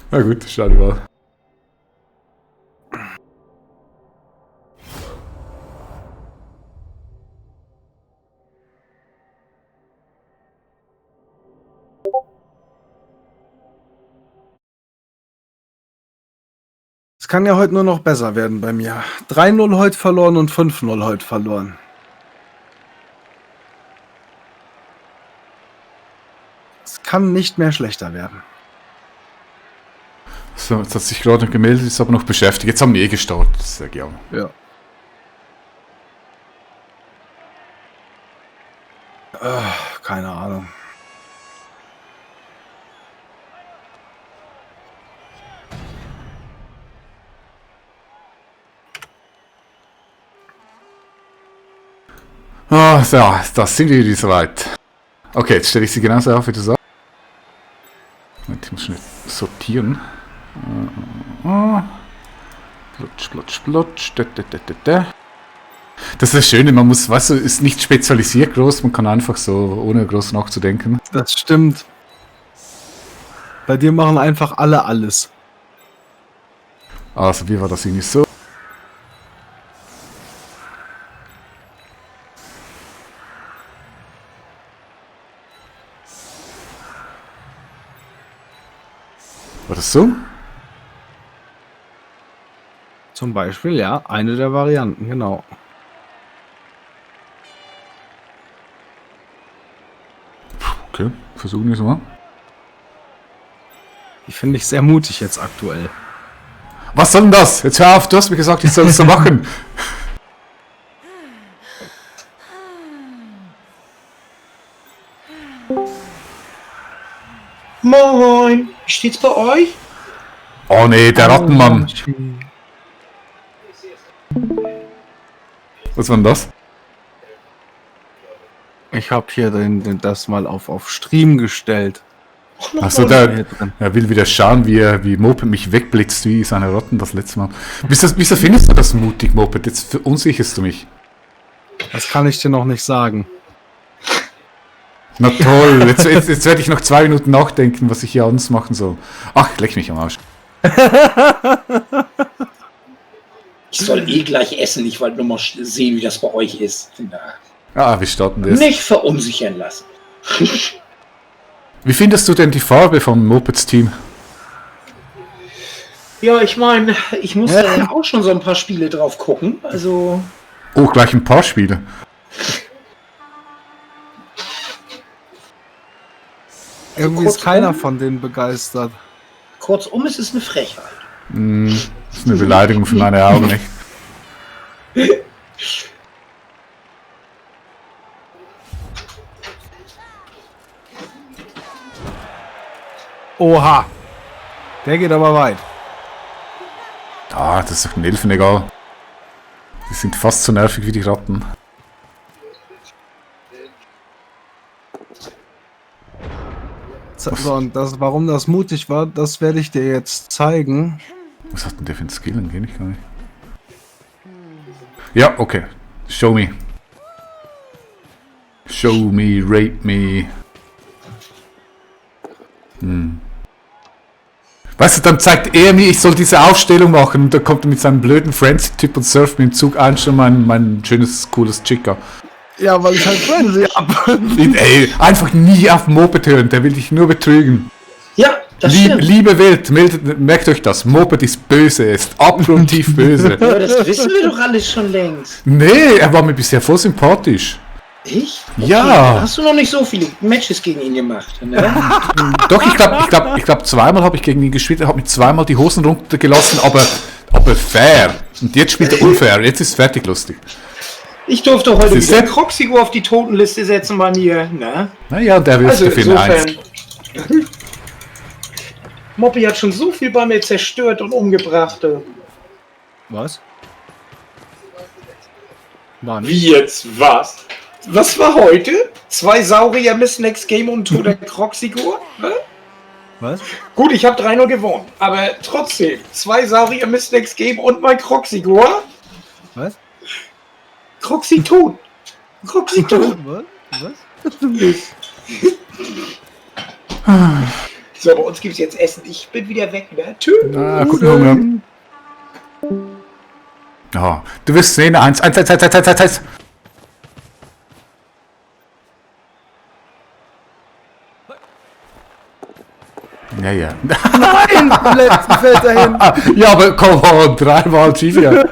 Na gut, schade mal. Es kann ja heute nur noch besser werden bei mir. 3-0 heute verloren und 5-0 heute verloren. Es kann nicht mehr schlechter werden. So, jetzt hat sich gerade noch gemeldet, ist aber noch beschäftigt. Jetzt haben wir gestartet, sehr gerne. Ja. Keine Ahnung. Ah, so, das sind wir soweit. Okay, jetzt stelle ich sie genauso auf, wie du sagst. Ich muss schnell sortieren. Plutsch, plutsch, plutsch. Das ist das Schöne, man muss, weißt du, ist nicht spezialisiert groß, man kann einfach so, ohne groß nachzudenken. Das stimmt. Bei dir machen einfach alle alles. Also, wie war das irgendwie so? War das so? Zum Beispiel, ja, eine der Varianten, genau. Okay, versuchen wir es mal. Die finde ich sehr mutig jetzt aktuell. Was soll denn das? Jetzt hör auf, du hast mir gesagt, ich soll es so machen. Moin, wie steht's bei euch? Oh nee, der Rattenmann. Was war denn das? Ich habe hier das mal auf Stream gestellt. Achso, der will wieder schauen, wie Moped mich wegblitzt, wie seine Rotten das letzte Mal. Wieso findest du das mutig, Moped? Jetzt verunsicherst du mich. Das kann ich dir noch nicht sagen. Na toll, jetzt werde ich noch 2 Minuten nachdenken, was ich hier anders machen soll. Ach, leck mich am Arsch. Ich soll eh gleich essen, ich wollte nur mal sehen, wie das bei euch ist. Ah, wir starten das. Nicht verunsichern lassen. Wie findest du denn die Farbe vom Mopeds Team? Ja, ich meine, ich muss ja auch schon so ein paar Spiele drauf gucken. Also. Oh, gleich ein paar Spiele. Irgendwie ist keiner von denen begeistert. Kurzum, es ist eine Frechheit. Das ist eine Beleidigung für meine Augen, nicht? Oha! Der geht aber weit. Ah, das ist doch den Elfen egal. Die sind fast so nervig wie die Ratten. So, und warum das mutig war, das werde ich dir jetzt zeigen. Was hat denn der für einen Skill? Den kenne ich gar nicht. Ja, okay. Show me. Show me, rape me. Weißt du, dann zeigt er mir, ich soll diese Aufstellung machen und dann kommt er mit seinem blöden Frenzy-Typ und surft mir im Zug ein schon mein schönes, cooles Chica. Ja, weil ich halt Frenzy hab. Ey, einfach nie auf Moped hören, der will dich nur betrügen. Ja, das stimmt. Liebe Welt, merkt euch das, Moped ist böse, er ist abgrundtief böse. Aber das wissen wir doch alles schon längst. Nee, er war mir bisher voll sympathisch. Ich? Okay, Ja. dann hast du noch nicht so viele Matches gegen ihn gemacht, ne? Doch, ich glaube, zweimal habe ich gegen ihn gespielt, er hat mir zweimal die Hosen runtergelassen, aber fair. Und jetzt spielt er unfair, jetzt ist fertig lustig. Ich durfte heute Siehst wieder du? Croxigo auf die Totenliste setzen bei mir, ne? Naja, der will Also für den eins. insofern. Moppy hat schon so viel bei mir zerstört und umgebracht. Was? Mann. Wie jetzt? Was? Was war heute? 2 Saurier, Miss Next Game und Toter Croxigo? Was? Gut, ich habe 3-0 gewonnen, aber trotzdem. 2 Saurier, Miss Next Game und mein Croxigo. Was? Croxiton. Croxiton. Was? So, bei uns gibt es jetzt Essen. Ich bin wieder weg, ne? Tschüss. Na, guten Hunger. Ja, du wirst sehen, 1. Ja, ja. Nein, am letzten Feld dahin. Ja, aber komm on, 3-mal Trivia. Ja,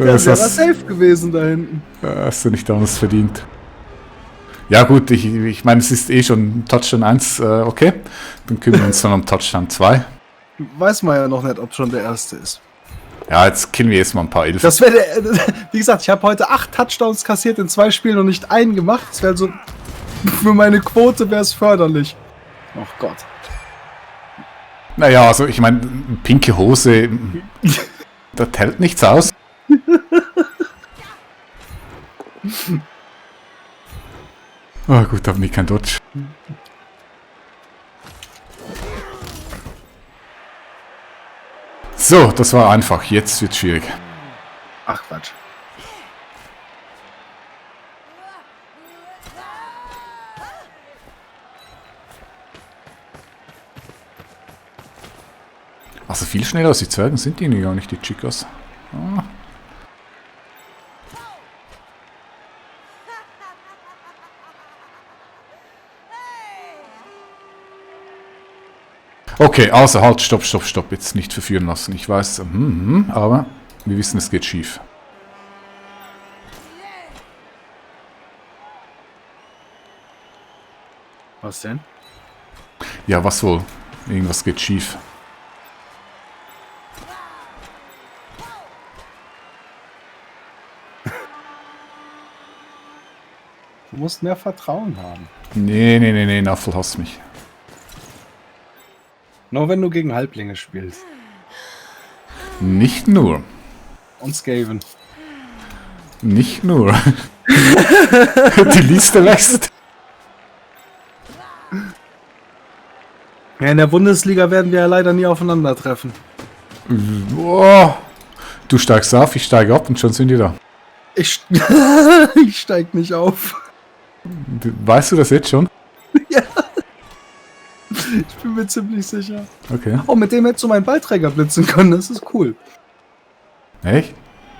Das der war hast, safe gewesen da hinten. hast du nicht anders verdient. Ja gut, ich meine, es ist eh schon Touchdown 1, okay. Dann kümmern wir uns dann um Touchdown 2. Weiß man ja noch nicht, ob schon der erste ist. Ja, jetzt killen wir jetzt mal ein paar Elfen. Das wäre wie gesagt, ich habe heute 8 Touchdowns kassiert in 2 Spielen und nicht einen gemacht. Das wäre so, für meine Quote wäre es förderlich. Oh Gott. Naja, also ich meine, pinke Hose, das hält nichts aus. Oh gut, hab nicht kein Dodge. So, das war einfach. Jetzt wird's schwierig. Ach Quatsch. Also viel schneller als die Zwergen sind die gar nicht, die Chicas. Ah. Okay, also halt, stopp. Jetzt nicht verführen lassen. Ich weiß, aber wir wissen, es geht schief. Was denn? Ja, was wohl? Irgendwas geht schief. Du musst mehr Vertrauen haben. Nee, Naffel hasst mich. Nur wenn du gegen Halblinge spielst. Nicht nur. Und Skaven. Nicht nur. Die Liste wächst. Ja, in der Bundesliga werden wir ja leider nie aufeinandertreffen. Boah. Du steigst auf, ich steige ab und schon sind die da. Ich steig nicht auf. Weißt du das jetzt schon? Ja. Ich bin mir ziemlich sicher. Okay. Oh, mit dem hättest du meinen Ballträger blitzen können, das ist cool. Echt?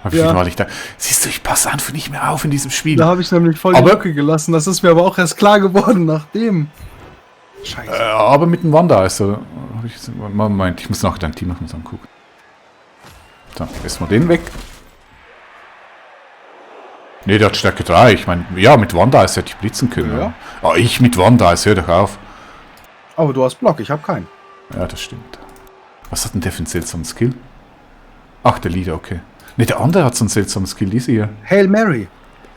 Hab ich Ja. war ich da. Siehst du, ich passe einfach nicht mehr auf in diesem Spiel. Da habe ich nämlich voll die Aber- Lücke gelassen. Das ist mir aber auch erst klar geworden nachdem. Scheiße. Aber mit dem Wanda ist er. Moment, ich muss noch dein Team noch angucken. So, erstmal den weg. Ne, der hat Stärke 3. Ich meine, ja, mit Wanda ist hätte ich blitzen können. Ja. Oh, ich mit Wanda, hör doch auf. Aber du hast Block, ich habe keinen. Ja, das stimmt. Was hat denn der für einen seltsamen Skill? Ach, der Leader, okay. Ne, der andere hat so einen seltsamen Skill, diese hier. Hail Mary.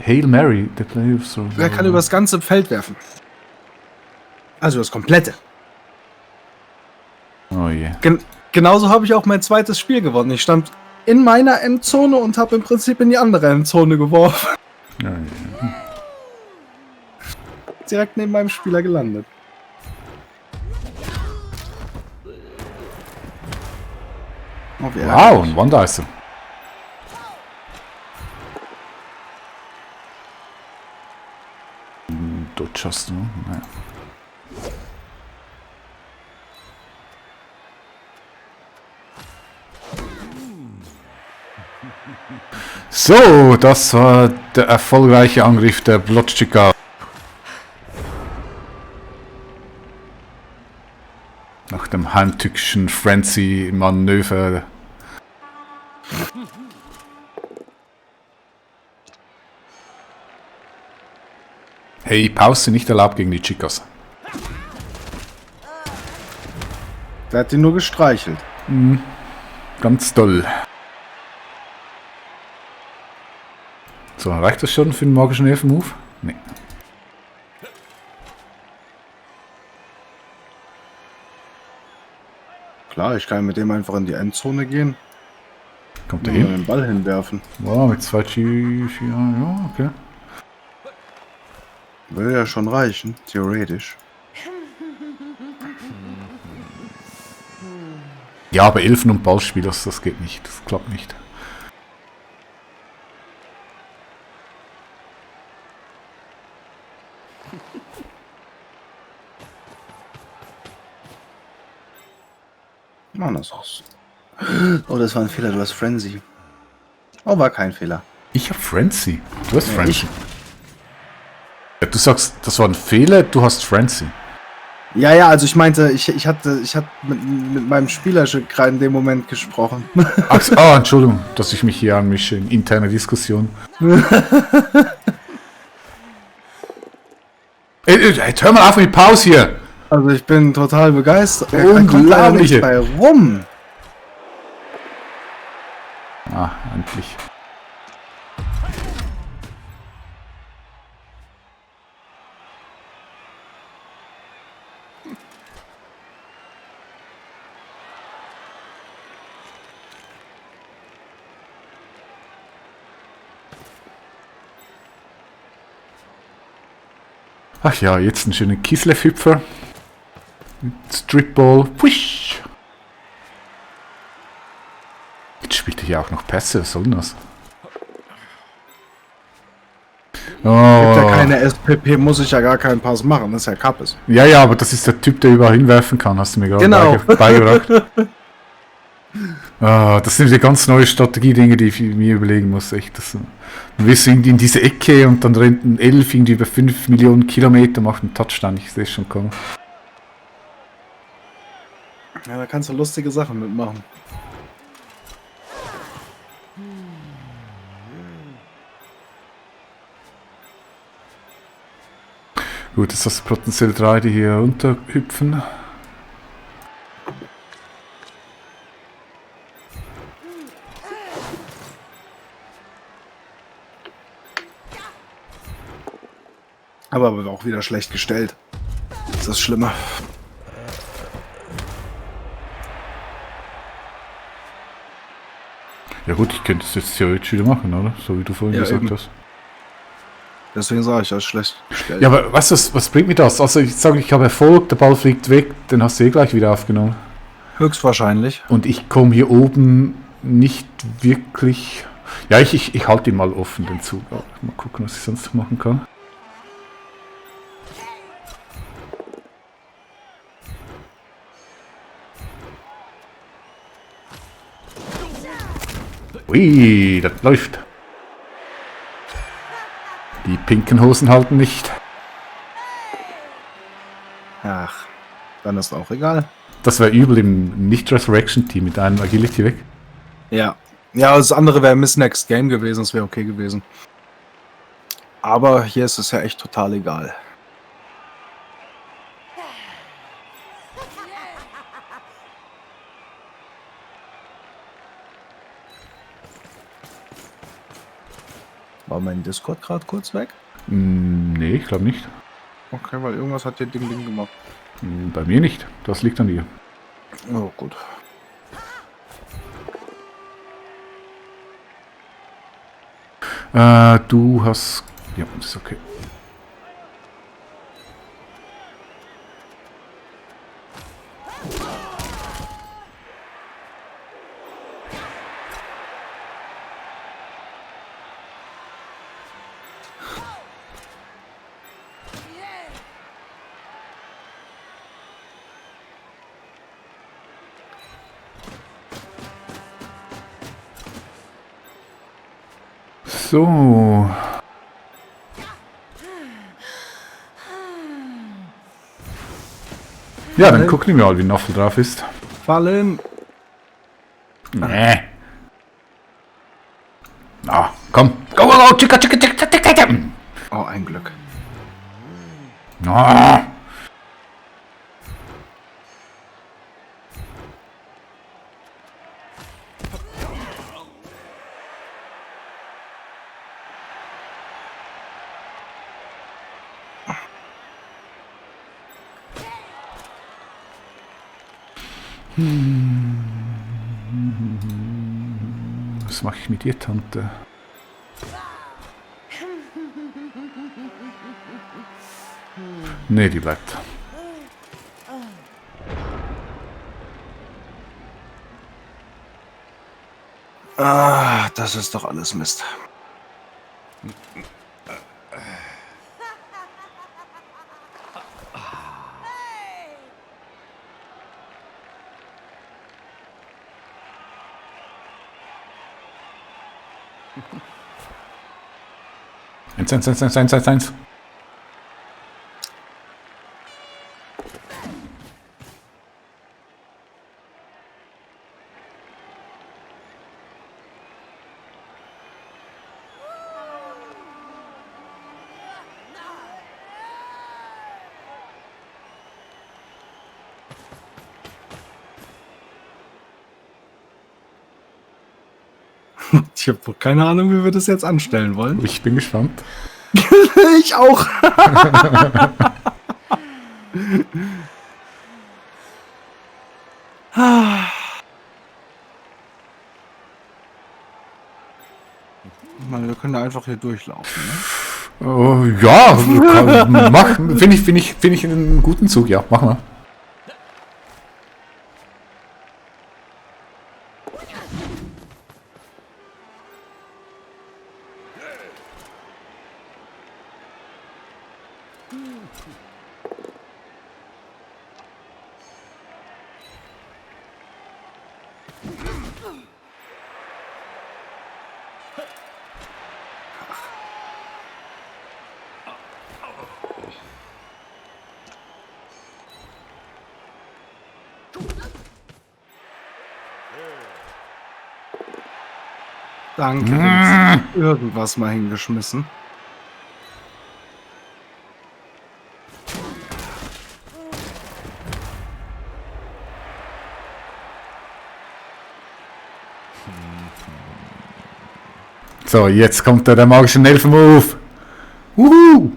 Hail Mary, the player so. Wer kann über das ganze Feld werfen? Also das komplette. Oh je. Genauso habe ich auch mein zweites Spiel gewonnen. Ich stand in meiner Endzone und habe im Prinzip in die andere Endzone geworfen. Ja, je. Direkt neben meinem Spieler gelandet. Oh, wie Wow, ärgerlich. und Wanda ist er. Dodge hast du, naja. So, das war der erfolgreiche Angriff der Blotschika. Nach dem heimtückischen Frenzy-Manöver. Hey, Pause nicht erlaubt gegen die Chicas. Der hat ihn nur gestreichelt. Ganz toll. So, reicht das schon für den magischen Elfen-Move? Nee. Klar, ich kann mit dem einfach in die Endzone gehen Kommt und er hin? den Ball hinwerfen. Wow, mit 2 G. Ja, okay. Würde ja schon reichen, theoretisch. Ja, aber Elfen und Ballspiel, das geht nicht. Das klappt nicht. Mann, das aus. Oh, das war ein Fehler, du hast Frenzy. Oh, war kein Fehler. Ich hab Frenzy. Du hast Ja, Frenzy. Ja, du sagst, das war ein Fehler, du hast Frenzy. Ja, also ich meinte, ich hatte mit meinem Spieler gerade in dem Moment gesprochen. Ach, oh, Entschuldigung, dass ich mich hier anmische in interne Diskussion. Jetzt hör mal auf mit die Pause hier. Also ich bin total begeistert. Unglaubliche. Bei rum. Ah, endlich. Ach ja, jetzt einen schönen Kislev-Hüpfer. Stripball. Push. Jetzt spielt er hier auch noch Pässe. Was soll denn das? Gibt ja keine SPP, muss ich ja gar keinen Pass machen, das ist ja Kappes. Ja, aber das ist der Typ, der überall hinwerfen kann, hast du mir gerade Genau. beigebracht. Das sind die ganz neue Strategie-Dinge, die ich mir überlegen muss. Echt, du wirst irgendwie in diese Ecke und dann rennt ein Elf irgendwie über 5 Millionen Kilometer, macht einen Touchdown. Ich sehe es schon kommen. Ja, da kannst du lustige Sachen mitmachen. Gut, jetzt hast du potenziell 3, die hier runterhüpfen. Aber auch wieder schlecht gestellt. Das ist das Schlimme. Ja gut, ich könnte es jetzt theoretisch wieder machen, oder? So wie du vorhin Ja, gesagt eben. hast. Deswegen sage ich, das ist schlecht gestellt. Ja, aber weißt du, was bringt mir das? Also ich sage, ich habe Erfolg, der Ball fliegt weg, den hast du eh gleich wieder aufgenommen. Höchstwahrscheinlich. Und ich komme hier oben nicht wirklich... Ja, ich halte ihn mal offen, den Zug. Mal gucken, was ich sonst noch machen kann. Ui, das läuft. Die pinken Hosen halten nicht. Ach, dann ist auch egal. Das wäre übel im Nicht-Resurrection-Team mit einem Agility weg. Ja. Ja, das andere wäre Miss Next Game gewesen, das wäre okay gewesen. Aber hier ist es ja echt total egal. War mein Discord gerade kurz weg? Nee, ich glaube nicht. Okay, weil irgendwas hat hier Ding gemacht. Bei mir nicht. Das liegt an dir. Oh, gut. Du hast... Ja, das ist okay. So. Ja, dann gucken wir mal, wie Noffel drauf ist. Fallen! Nee. Ah, komm. Go, go, go, tschicka, tschicka, tschicka, tschicka, tschicka. Oh, ein Glück. Ah. Was mache ich mit dir, Tante? Nee, die bleibt. Ah, das ist doch alles Mist. 1. Ich habe keine Ahnung, wie wir das jetzt anstellen wollen. Ich bin gespannt. Ich auch. Ich meine, wir können da einfach hier durchlaufen, ne? Ja, machen. Finde ich einen guten Zug, ja, machen wir. Danke. Vincent. Irgendwas mal hingeschmissen. So, jetzt kommt der magische Elfen-Move. Wuhu!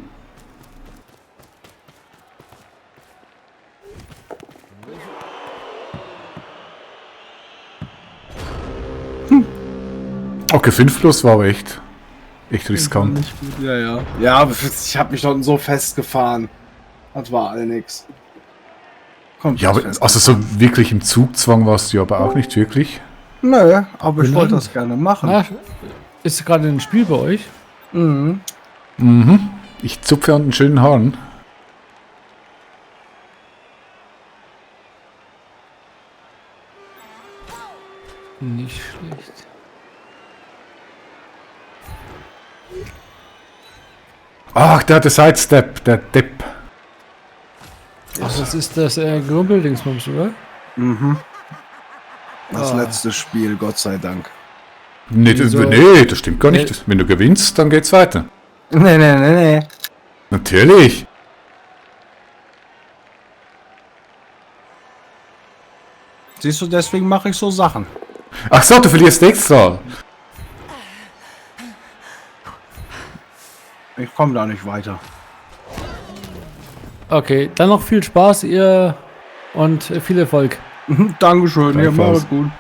Okay, 5 plus war aber echt riskant. Nicht gut, ja, ja. Ja, aber ich habe mich dort so festgefahren. Das war alle nix. Ja, aber also so wirklich im Zugzwang warst du aber auch nicht wirklich. Nö, aber ich Genau. wollte das gerne machen. Ah, ist gerade ein Spiel bei euch? Mhm. Mhm. Ich zupfe an den schönen Haaren. Nicht schlecht. Ach, der hatte Sidestep, der Depp. Ach, das ist das Grumpel-Dingsbums, oder? Mhm. Das Ah. letzte Spiel, Gott sei Dank. Nee, Wieso? nee, das stimmt gar Nee. nicht. Wenn du gewinnst, dann geht's weiter. Nee. Natürlich. Siehst du, deswegen mache ich so Sachen. Ach so, du verlierst extra. Ich komme da nicht weiter. Okay, dann noch viel Spaß, ihr und viel Erfolg. Dankeschön, ja, Gleichfalls. mach's gut.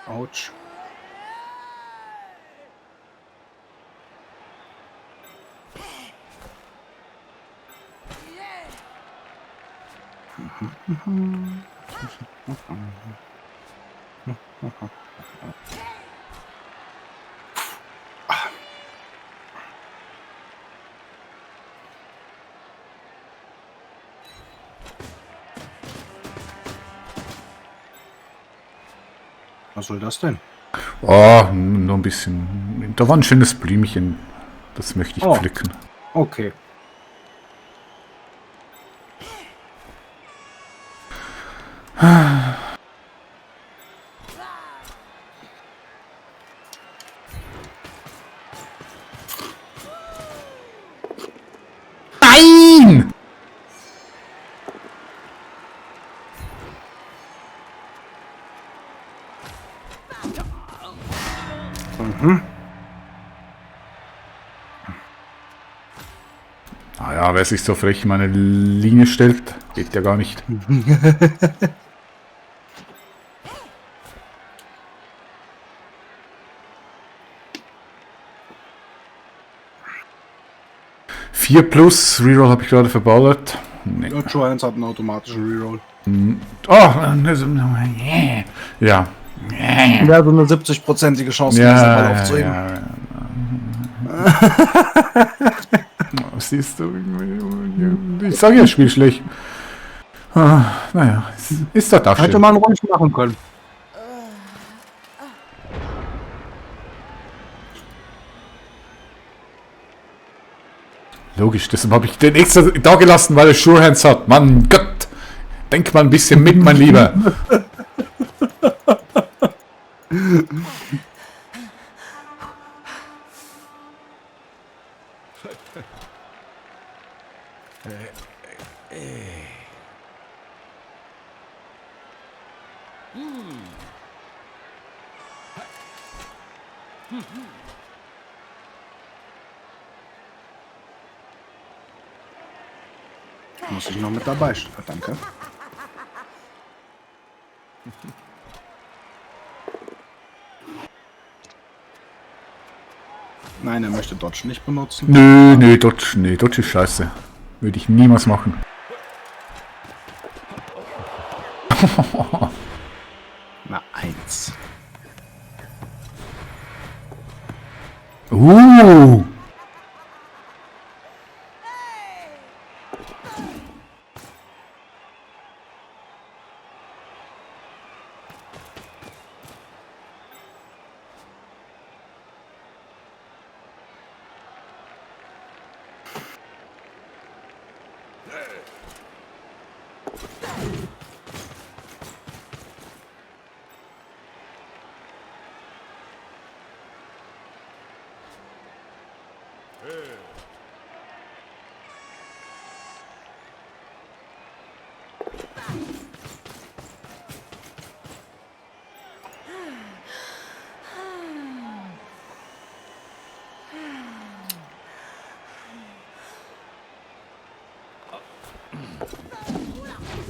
Autsch. Was soll das denn? Oh, nur ein bisschen. Da war ein schönes Blümchen. Das möchte ich Oh. pflücken. Okay. Nein! Naja, wer sich so frech in meine Linie stellt, geht ja gar nicht. 4 plus, Reroll habe ich gerade verballert. Nee. Ja, Joe 1 hat einen automatischen Reroll. Oh, ja. Ja, so eine 70%ige Chance, diesen Ball aufzuheben. Siehst du, ich sage ja, Spiel schlecht. Naja, ist das Hätte schön. man ruhig machen können. Logisch, deshalb habe ich den extra da gelassen, weil er Sure Hands hat. Mann Gott, denk mal ein bisschen mit, mein Lieber. Muss ich noch mit dabei stehen, danke. Nein, er möchte Dodge nicht benutzen. Nö, Dodge ist scheiße. Würde ich niemals machen. Na, 1.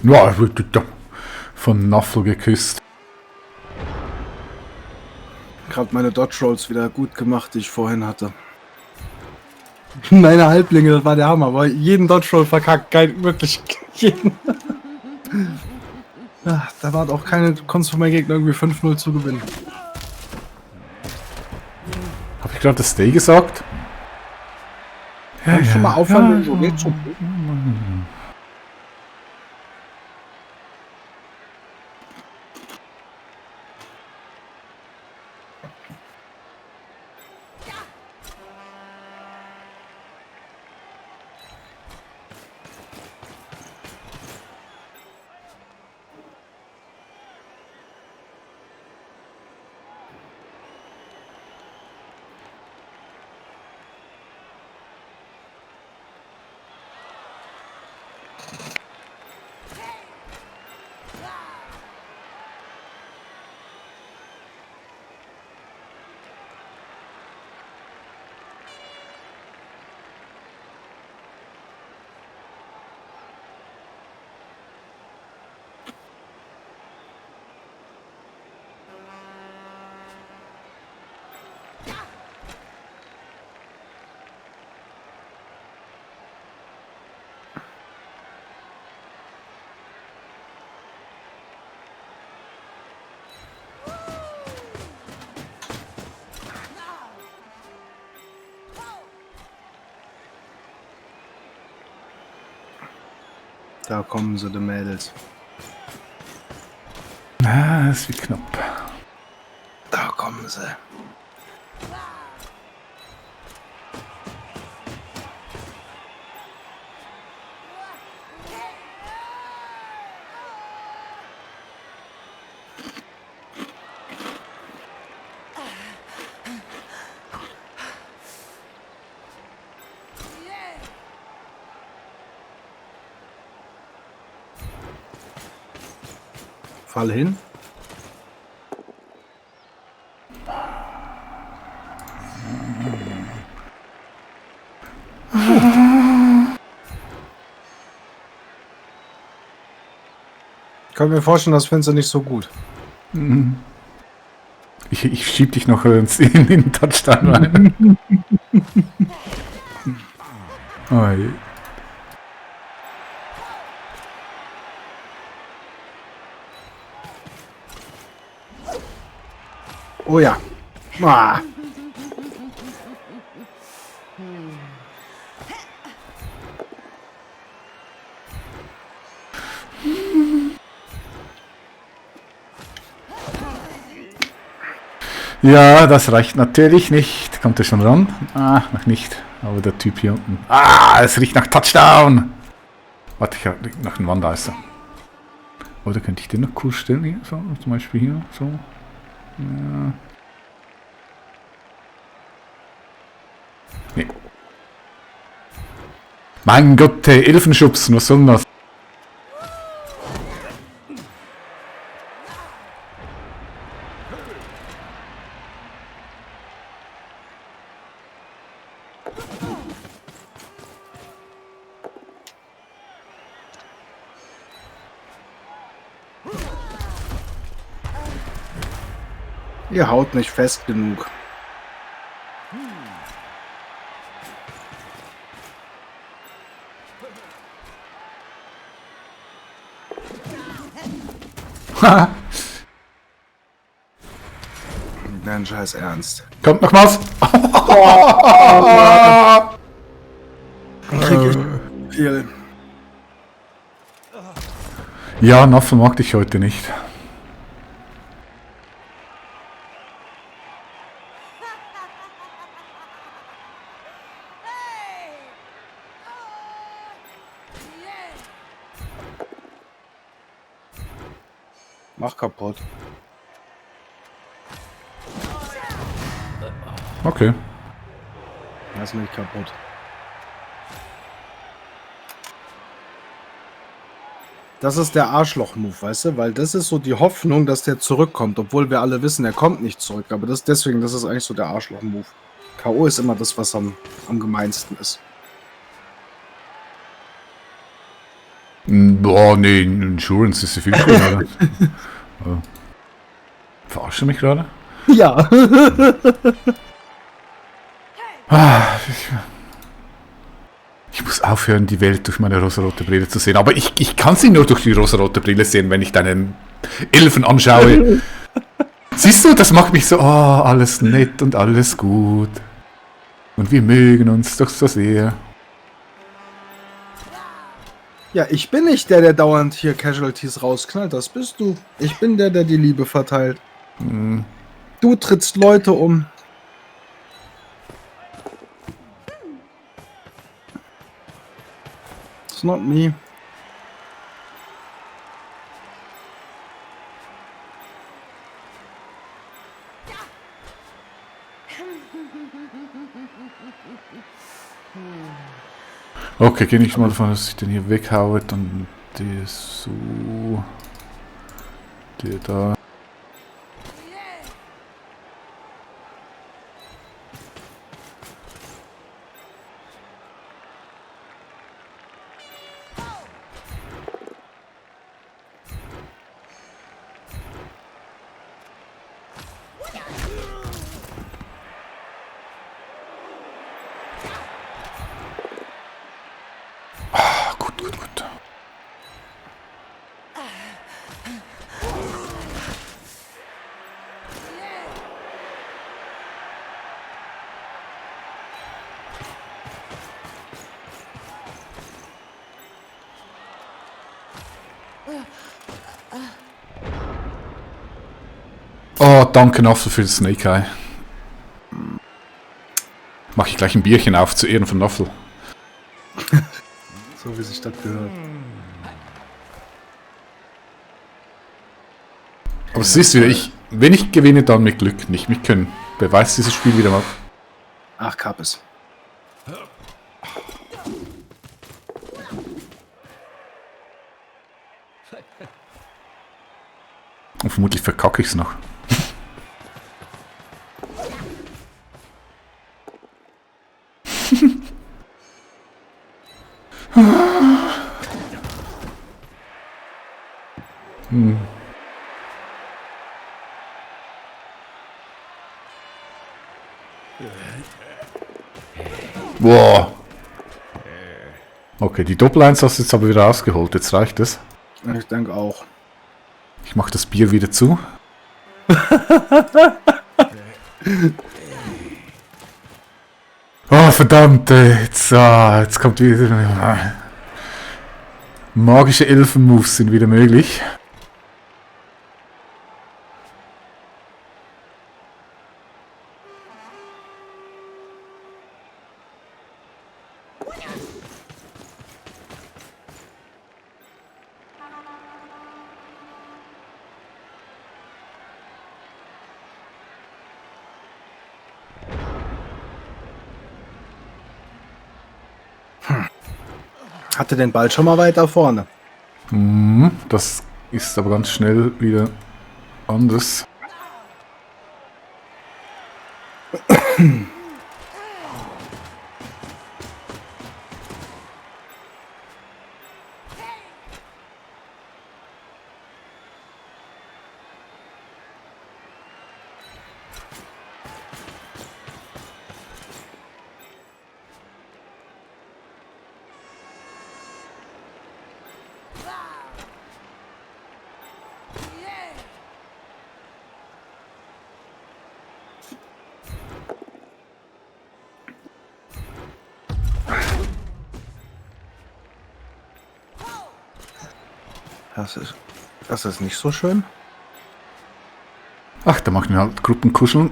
Ja, von Naffel geküsst. Gerade meine Dodge Rolls wieder gut gemacht, die ich vorhin hatte. Meine Halblinge, das war der Hammer, aber jeden Dodge Roll verkackt, wirklich jeden. Ja, da war auch keine Kunst von meinem Gegner irgendwie 5-0 zu gewinnen. Habe ich gerade das Stay gesagt? Kann ich schon mal aufhören, wenn so geht schon. Da kommen sie, die Mädels. Das wird knapp. Da kommen sie. Fall hin. Ich kann mir vorstellen, das findest du nicht so gut. Ich schieb dich noch in den Touchdown rein. Oh je. Oh ja. Ah. Ja, das reicht natürlich nicht. Kommt er schon ran? Ah, noch nicht. Aber der Typ hier unten. Ah, es riecht nach Touchdown. Warte, ich habe noch einen Wandeiser. Oder könnte ich den noch cool stellen? Hier, so, zum Beispiel hier, so. Ja. Nee. Mein Gott, hey, Elfenschubsen, was soll denn das? Ihr haut nicht fest genug. Dein Scheiß Ernst. Kommt noch was? Ich krieg viel. Ja, Naffel mag dich heute nicht. Mach kaputt. Okay. Lass mich kaputt. Das ist der Arschloch-Move, weißt du? Weil das ist so die Hoffnung, dass der zurückkommt. Obwohl wir alle wissen, er kommt nicht zurück. Aber das ist eigentlich so der Arschloch-Move. K.O. ist immer das, was am gemeinsten ist. Boah, nee, Insurance ist ja viel cooler. Verarsche mich gerade? Ja. Ich muss aufhören, die Welt durch meine rosarote Brille zu sehen. Aber ich kann sie nur durch die rosarote Brille sehen, wenn ich deinen Elfen anschaue. Siehst du, das macht mich so, oh, alles nett und alles gut. Und wir mögen uns doch so sehr. Ja, ich bin nicht der dauernd hier Casualties rausknallt. Das bist du. Ich bin der die Liebe verteilt. Du trittst Leute um. It's not me. Okay, gehe ich mal davon, dass ich den hier weghaue, dann der so, der da. Gut. Oh, danke Naffel für das Snake Eye. Mach ich gleich ein Bierchen auf zu Ehren von Naffel. So wie sich das gehört. Aber es ist wieder, wenn ich gewinne, dann mit Glück, nicht mit Können. Beweist dieses Spiel wieder mal. Ach, Kappes. Und vermutlich verkacke ich es noch. Boah. Okay, die Doppel-1 hast du jetzt aber wieder rausgeholt. Jetzt reicht es. Ich denke auch. Ich mache das Bier wieder zu. Oh, verdammt. Jetzt kommt wieder... Magische Elfen-Moves sind wieder möglich. Hatte den Ball schon mal weiter vorne. Das ist aber ganz schnell wieder anders. Das ist nicht so schön. Ach, da machen wir halt Gruppenkuscheln.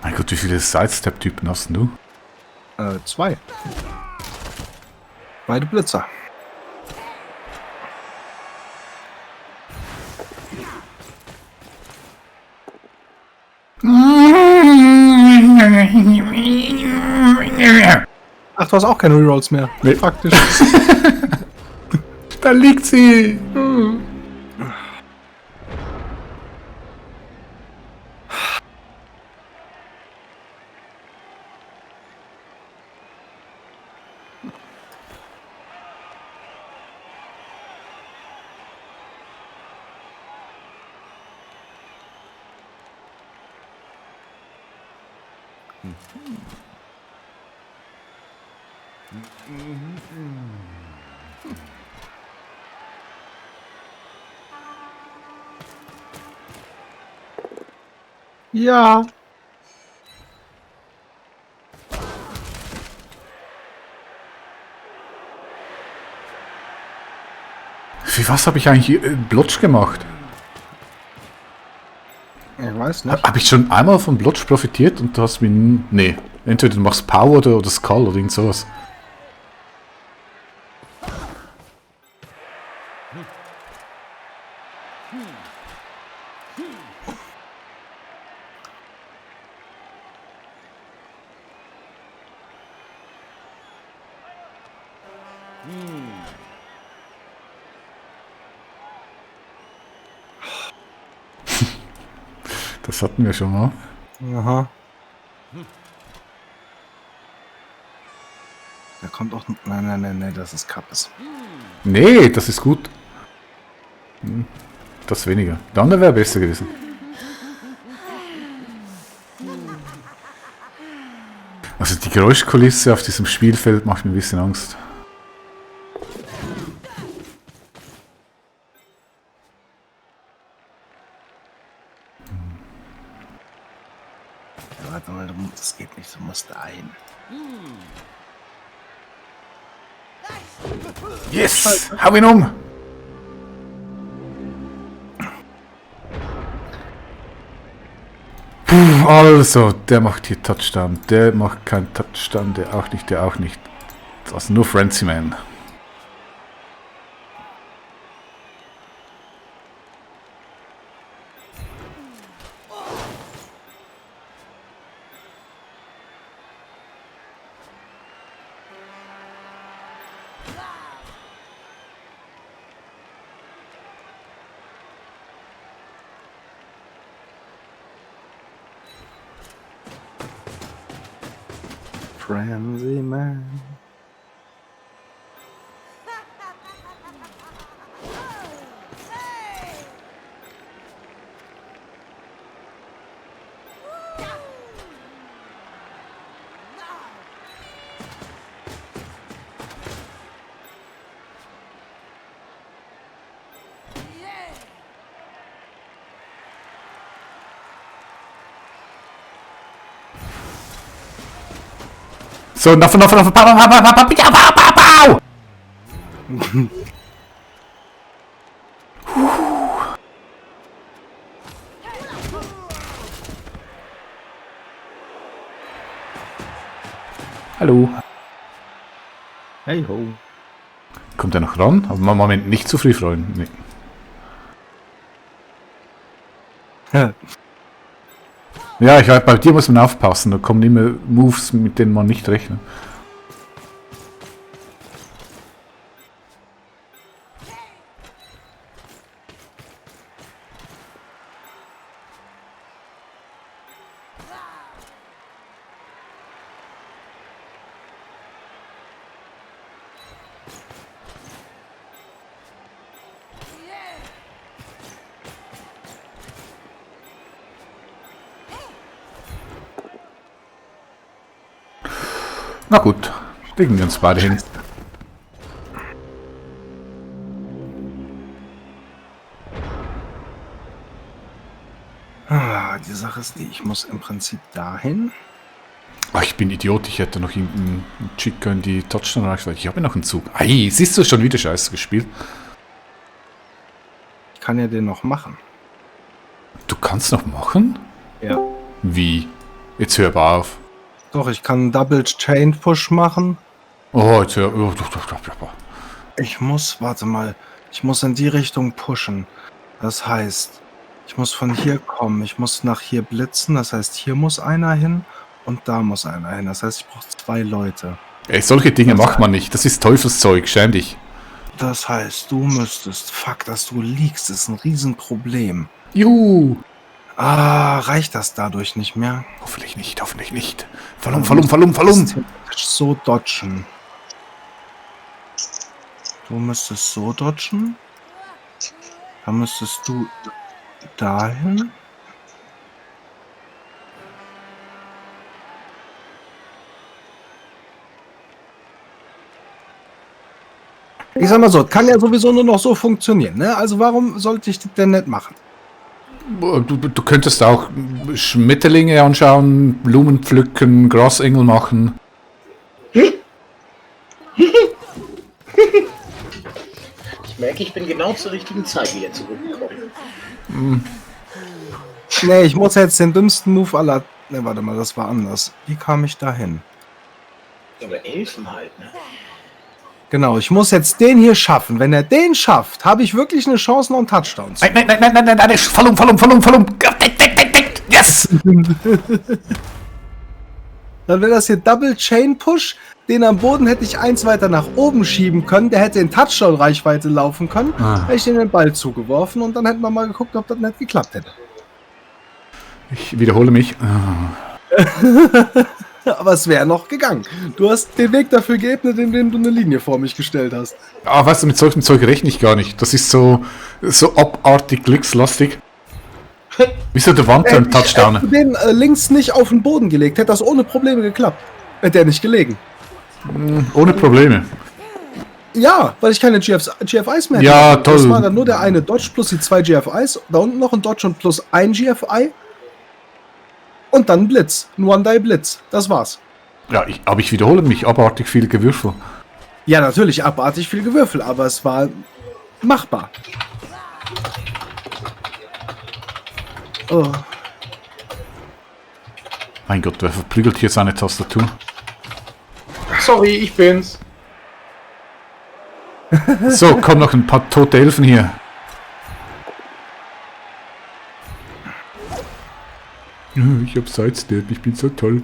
Mein Gott, wie viele Sidestep-Typen hast denn du? 2. Beide Blitzer. Ach, du hast auch keine Rerolls mehr. Nee. Praktisch. Da liegt sie! Ja. Wie was habe ich eigentlich Blotsch gemacht? Ich weiß nicht. Habe ich schon einmal von Blotsch profitiert und du hast mir... Nee, entweder du machst Power oder Skull oder irgend sowas. Das hatten wir schon mal. Aha. Da kommt auch... Nein, das ist Kappes. Nee, das ist gut. Das weniger. Der andere wäre besser gewesen. Also die Geräuschkulisse auf diesem Spielfeld macht mir ein bisschen Angst. Warte mal, das geht nicht, du musst ein. Yes! Hau ihn um! Puh, also, der macht hier Touchdown. Der macht keinen Touchdown, der auch nicht, der auch nicht. Also nur Frenzy Man. Frenzy Man. So, noch. Pau! Hallo. Hey ho. Kommt er noch ran? Aber Moment, nicht zu früh freuen. Nee. Ja, ich weiß, bei dir muss man aufpassen. Da kommen immer Moves, mit denen man nicht rechnet. Na gut, legen wir uns beide hin. Die Sache ist die, ich muss im Prinzip dahin. Ach, ich bin Idiot, ich hätte noch irgendeinen Chick in die Touchdown reichweite. Ich habe ja noch einen Zug. Ei, siehst du, schon wieder scheiße gespielt. Ich kann ja den noch machen. Du kannst noch machen? Ja. Wie? Jetzt hör aber auf. Doch, ich kann einen Double Chain Push machen. Oh, jetzt hör. Oh, Ich muss, warte mal, ich muss in die Richtung pushen. Das heißt, ich muss von hier kommen, ich muss nach hier blitzen. Das heißt, hier muss einer hin und da muss einer hin. Das heißt, ich brauche 2 Leute. Ey, solche Dinge macht man nicht. Das ist Teufelszeug, schäm dich. Das heißt, du müsstest, fuck, dass du liegst, ist ein Riesenproblem. Juhu. Reicht das dadurch nicht mehr? Hoffentlich nicht, hoffentlich nicht. Fallum. So dodgen. Du müsstest so dodgen. Dann müsstest du dahin. Ich sag mal so, kann ja sowieso nur noch so funktionieren, ne? Also warum sollte ich das denn nicht machen? Du könntest auch Schmetterlinge anschauen, Blumen pflücken, Grasengel machen. Ich merke, ich bin genau zur richtigen Zeit wieder zurückgekommen. Nee, ich muss jetzt den dümmsten Move aller... Ne, warte mal, das war anders. Wie kam ich da hin? Aber Elfen halt, ne? Genau, ich muss jetzt den hier schaffen. Wenn er den schafft, habe ich wirklich eine Chance, noch einen Touchdown zu machen. Nein, Fallum. Yes! Dann wäre das hier Double Chain Push. Den am Boden hätte ich 1 weiter nach oben schieben können. Der hätte in Touchdown-Reichweite laufen können. Hätte ich ihm den Ball zugeworfen und dann hätten wir mal geguckt, ob das nicht geklappt hätte. Ich wiederhole mich. Aber es wäre noch gegangen. Du hast den Weg dafür geebnet, indem du eine Linie vor mich gestellt hast. Ah, weißt du, mit solchem Zeug rechne ich gar nicht. Das ist so abartig glückslastig. Wieso der Wand im Touchdown? Hättest du den links nicht auf den Boden gelegt, hätte das ohne Probleme geklappt. Hätte er nicht gelegen. Ohne Probleme. Ja, weil ich keine GFIs mehr Ja, hatte. toll. Das war dann nur der eine Dodge plus die 2 GFIs. Da unten noch ein Dodge und plus ein GFI. Und dann Blitz. Ein One-Die-Blitz. Das war's. Ja, aber ich wiederhole mich. Abartig viel Gewürfel. Ja, natürlich abartig viel Gewürfel, aber es war machbar. Oh. Mein Gott, wer verprügelt hier seine Tastatur? Sorry, ich bin's. So, kommen noch ein paar tote Elfen hier. Ich hab Sidestep, ich bin so toll.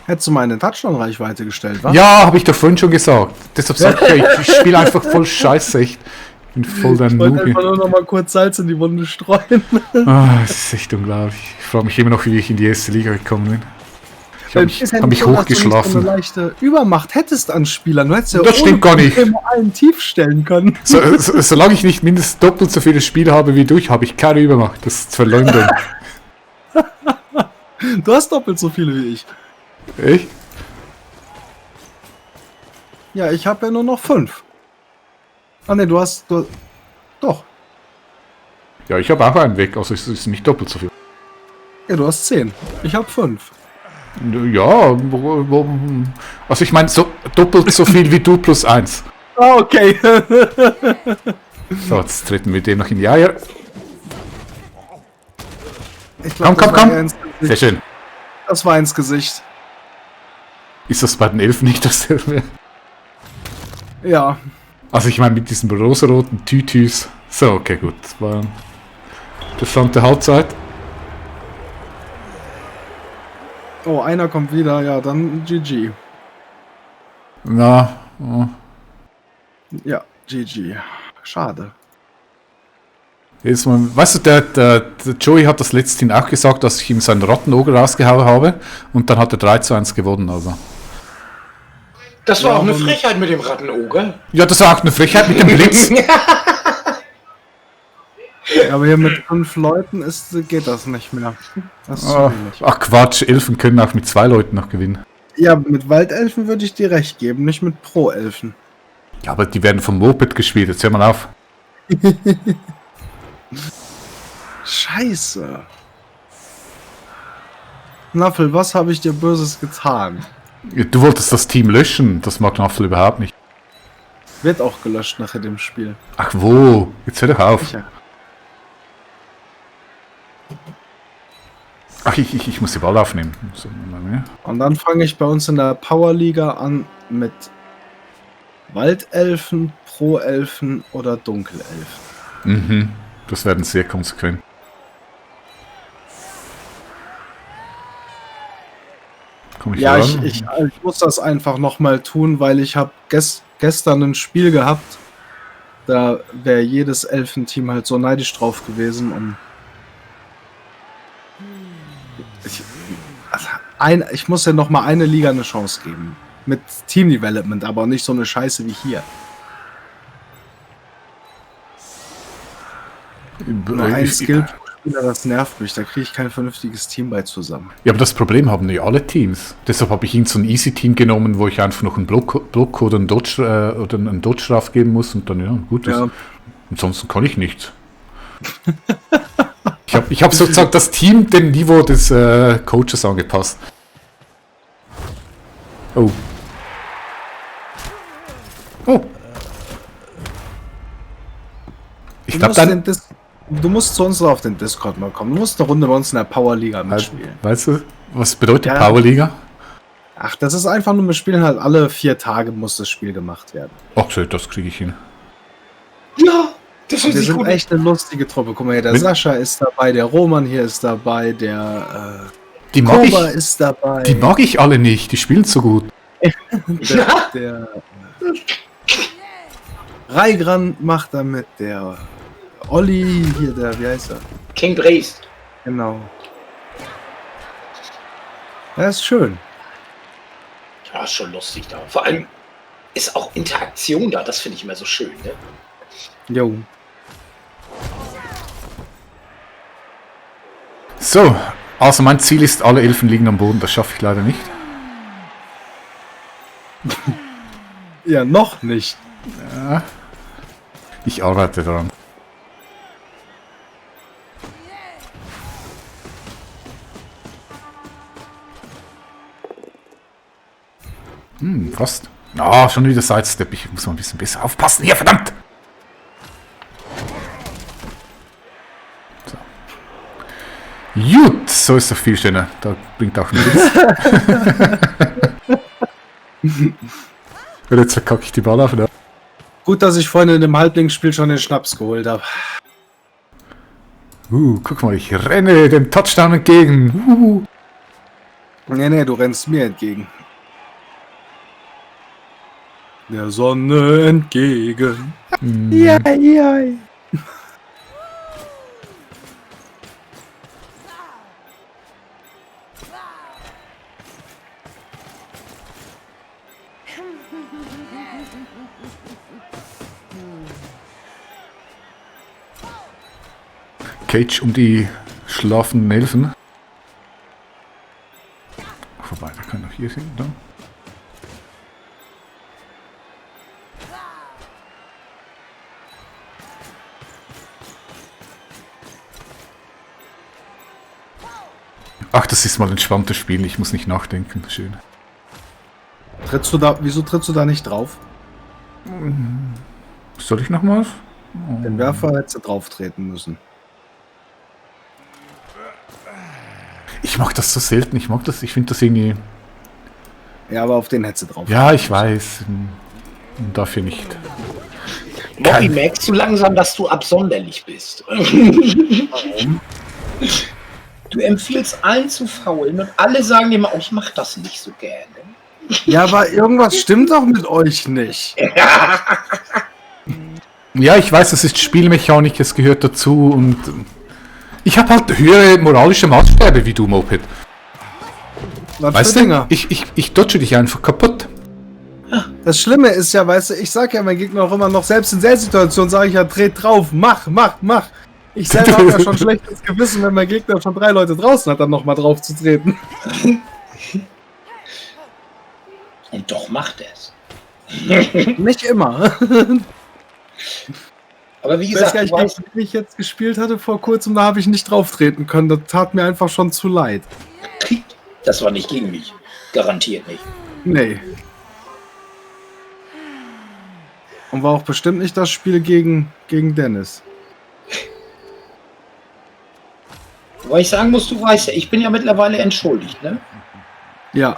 Hättest du mal eine Touchdown-Reichweite gestellt, wa? Ja, habe ich doch vorhin schon gesagt. Deshalb sag ich ja, ich spiele einfach voll scheiße, echt. Ich bin voll der Ich wollte einfach Noob. nur noch mal kurz Salz in die Wunde streuen. Ah, das ist echt unglaublich. Ich frage mich immer noch, wie ich in die erste Liga gekommen bin. Ich habe mich, Ist ja hab nicht mich so, dass du nicht so hochgeschlafen. eine leichte Übermacht hättest an Spielern. Du hättest ja Das stimmt gar nicht. Probleme allen tief stellen können. Solange ich nicht mindestens doppelt so viele Spiele habe wie du, habe ich keine Übermacht. Das ist Verleumdung. Du hast doppelt so viele wie ich. Echt? Ja, ich habe ja nur noch 5. Ah ne, du doch. Ja, ich habe auch einen weg, also es ist nicht doppelt so viel. Ja, du hast 10. Ich habe 5. Ja, also ich meine so doppelt so viel wie du plus 1. Ah, okay. So, jetzt treten wir dem noch in die Eier. Ich glaub, Komm, das war komm. eher ins Sehr Gesicht. schön. Das war ins Gesicht. Ist das bei den Elfen nicht dasselbe? Ja. Also ich meine mit diesen rosaroten Tütüs. So, okay, gut. Das war eine interessante Halbzeit. Oh, einer kommt wieder. Ja, dann GG. Na, oh. Ja, GG. Schade. Jedes Mal, weißt du, der Joey hat das letzthin auch gesagt, dass ich ihm seinen Rattenauge rausgehauen habe und dann hat er 3:1 gewonnen, also. Das war Ja, auch eine aber- Frechheit mit dem Rattenauge. Ja, das war auch eine Frechheit mit dem Blitz. Ja, aber hier mit 5 Leuten geht das nicht mehr. Das ist zu Ah, wenig. ach Quatsch, Elfen können auch mit 2 Leuten noch gewinnen. Ja, mit Waldelfen würde ich dir recht geben, nicht mit Pro-Elfen. Ja, aber die werden vom Moped gespielt, jetzt hör mal auf. Scheiße. Naffel, was habe ich dir Böses getan? Du wolltest das Team löschen, das mag Naffel überhaupt nicht. Wird auch gelöscht nach dem Spiel. Ach wo, jetzt hör doch auf. Sicher. Ach, ich muss die Ball aufnehmen. So, ne? Und dann fange ich bei uns in der Powerliga an mit Waldelfen, Pro-Elfen oder Dunkelelfen. Mhm, das werden sehr konsequent. Komm ich Ja, ran? ich muss das einfach nochmal tun, weil ich habe gestern ein Spiel gehabt, da wäre jedes Elfenteam halt so neidisch drauf gewesen und ich muss ja nochmal eine Liga eine Chance geben. Mit Team Development, aber nicht so eine Scheiße wie hier. Nur ein Skill pro Spieler, das nervt mich, da kriege ich kein vernünftiges Team bei zusammen. Ja, aber das Problem haben nicht alle Teams. Deshalb habe ich ihn so ein Easy-Team genommen, wo ich einfach noch einen Block oder einen Dodge drauf geben muss und dann, ja, gut ist. Ja. Ansonsten kann ich nichts. Ich hab sozusagen das Team dem Niveau des Coaches angepasst. Oh. Oh. Ich glaube dann... Du musst zu uns auf den Discord mal kommen. Du musst eine Runde bei uns in der Powerliga mitspielen. Weißt du, was bedeutet Ja. Powerliga? Ach, das ist einfach nur, wir spielen halt alle 4 Tage muss das Spiel gemacht werden. Ach so, das kriege ich hin. Ja, das hört Wir sich sind gut echt eine lustige Truppe. Guck mal hier, der Wenn- Sascha ist dabei, der Roman hier ist dabei, der Die mag, Koba ich, ist dabei. die mag ich alle nicht, die spielen so gut. der Raigran macht damit, der Olli hier, der, wie heißt er? King Breeze. Genau. Das ist schön. Ja, ist schon lustig da. Vor allem ist auch Interaktion da, das finde ich immer so schön, ne? Jo. So, also mein Ziel ist, alle Elfen liegen am Boden, das schaffe ich leider nicht. Ja, noch nicht. Ich arbeite daran. Fast. Ah, schon wieder Sidestep. Ich muss mal ein bisschen besser aufpassen. Hier, verdammt! So. Gut, so ist doch viel schöner. Da bringt auch ein Witz. Und jetzt verkacke ich die Ball auf. Oder? Gut, dass ich vorhin in dem Halblingsspiel schon den Schnaps geholt habe. Guck mal, ich renne dem Touchdown entgegen. Nee, du rennst mir entgegen. Der Sonne entgegen. Ja. Cage um die schlafenden Elfen. Vorbei, der kann noch hier hin, oder? Ach, das ist mal ein entspanntes Spiel, ich muss nicht nachdenken. Schön. Wieso trittst du da nicht drauf? Soll ich noch mal? Den Werfer hättest du drauf treten müssen. Ich mag das so selten, ich finde das irgendwie... Ja, aber auf den hättest du drauf. Ja, ich weiß. Dafür nicht. Bobby, merkst du langsam, dass du absonderlich bist? Warum? Du empfiehlst allen zu faulen und alle sagen dir mal, oh, ich mach das nicht so gerne. Ja, aber irgendwas stimmt doch mit euch nicht. Ja, ich weiß, das ist Spielmechanik, es gehört dazu und ich habe halt höhere moralische Maßstäbe wie du, Moped. Was Weißt für du, Dinger? ich dodge dich einfach kaputt. Das Schlimme ist ja, weißt du, ich sag ja meinem Gegner auch immer noch, selbst in der Situation sage ich ja, dreht drauf, mach. Ich selber habe ja schon schlechtes Gewissen, wenn mein Gegner schon 3 Leute draußen hat, dann nochmal drauf zu treten. Und doch macht er es. Nicht immer. Aber wie Ich weiß gesagt, gar du nicht, weißt, wie ich jetzt gespielt hatte vor kurzem, da habe ich nicht drauf treten können. Das tat mir einfach schon zu leid. das war nicht gegen mich. Garantiert nicht. Nee. Und war auch bestimmt nicht das Spiel gegen Dennis. Weil ich sagen muss, du weißt ja, ich bin ja mittlerweile entschuldigt, ne? Ja.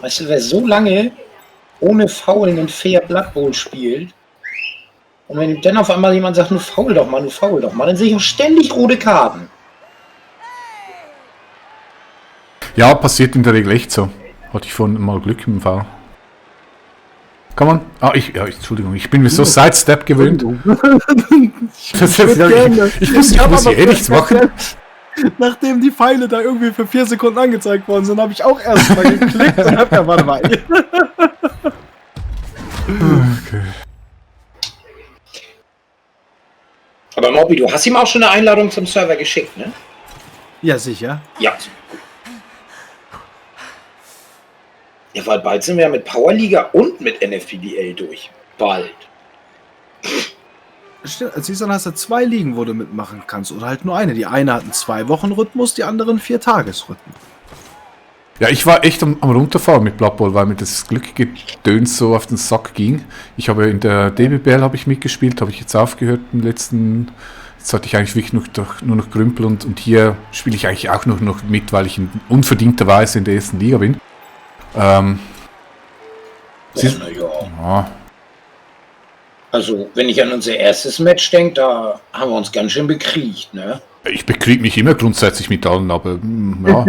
Weißt du, wer so lange ohne Faulen und fair Blood Bowl spielt, und wenn dann auf einmal jemand sagt, du faul doch mal, dann sehe ich auch ständig rote Karten. Ja, passiert in der Regel echt so. Hatte ich vorhin mal Glück im Foul. Kann man? Entschuldigung, ich bin mir so Sidestep gewöhnt. Ich muss hier eh nichts machen. Nachdem die Pfeile da irgendwie für 4 Sekunden angezeigt worden sind, habe ich auch erst mal geklickt und hab ja, warte mal. Okay. Aber Moby, du hast ihm auch schon eine Einladung zum Server geschickt, ne? Ja, sicher. Ja. Ja, weil bald sind wir ja mit Powerliga und mit NFPBL durch. Bald. Stimmt, siehst du, dann hast du 2 Ligen, wo du mitmachen kannst. Oder halt nur eine. Die eine hat einen 2-Wochen-Rhythmus, die andere einen 4-Tages-Rhythmus. Ja, ich war echt am Runterfahren mit Blood Bowl, weil mir das Glückgedöns so auf den Sack ging. Ich habe in der DBBL habe ich mitgespielt, habe ich jetzt aufgehört im letzten. Jetzt hatte ich eigentlich wirklich nur noch Grümpel und hier spiele ich eigentlich auch nur noch mit, weil ich unverdienterweise in der ersten Liga bin. Ja. Ja. Also, wenn ich an unser erstes Match denke, da haben wir uns ganz schön bekriegt, ne? Ich bekriege mich immer grundsätzlich mit allen, aber ja.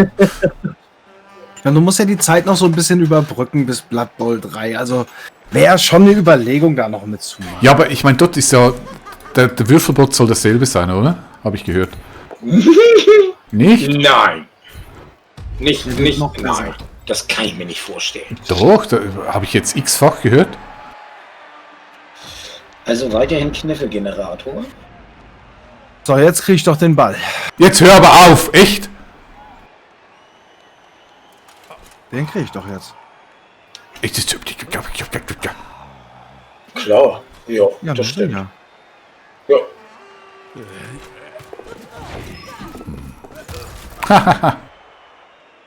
Ja, du musst ja die Zeit noch so ein bisschen überbrücken bis Blood Bowl 3. Also wäre schon eine Überlegung, da noch mitzumachen. Ja, aber ich meine, dort ist ja, der Würfelbot soll dasselbe sein, oder? Habe ich gehört. Nicht? Nein. Nicht, noch besser. nein. Das kann ich mir nicht vorstellen. Doch, da habe ich jetzt x-fach gehört. Also weiterhin Kniffelgenerator. So, jetzt krieg ich doch den Ball. Jetzt hör aber auf, echt? Den krieg ich doch jetzt. Klar. Ja, Ja, das stimmt. Ja. Ja.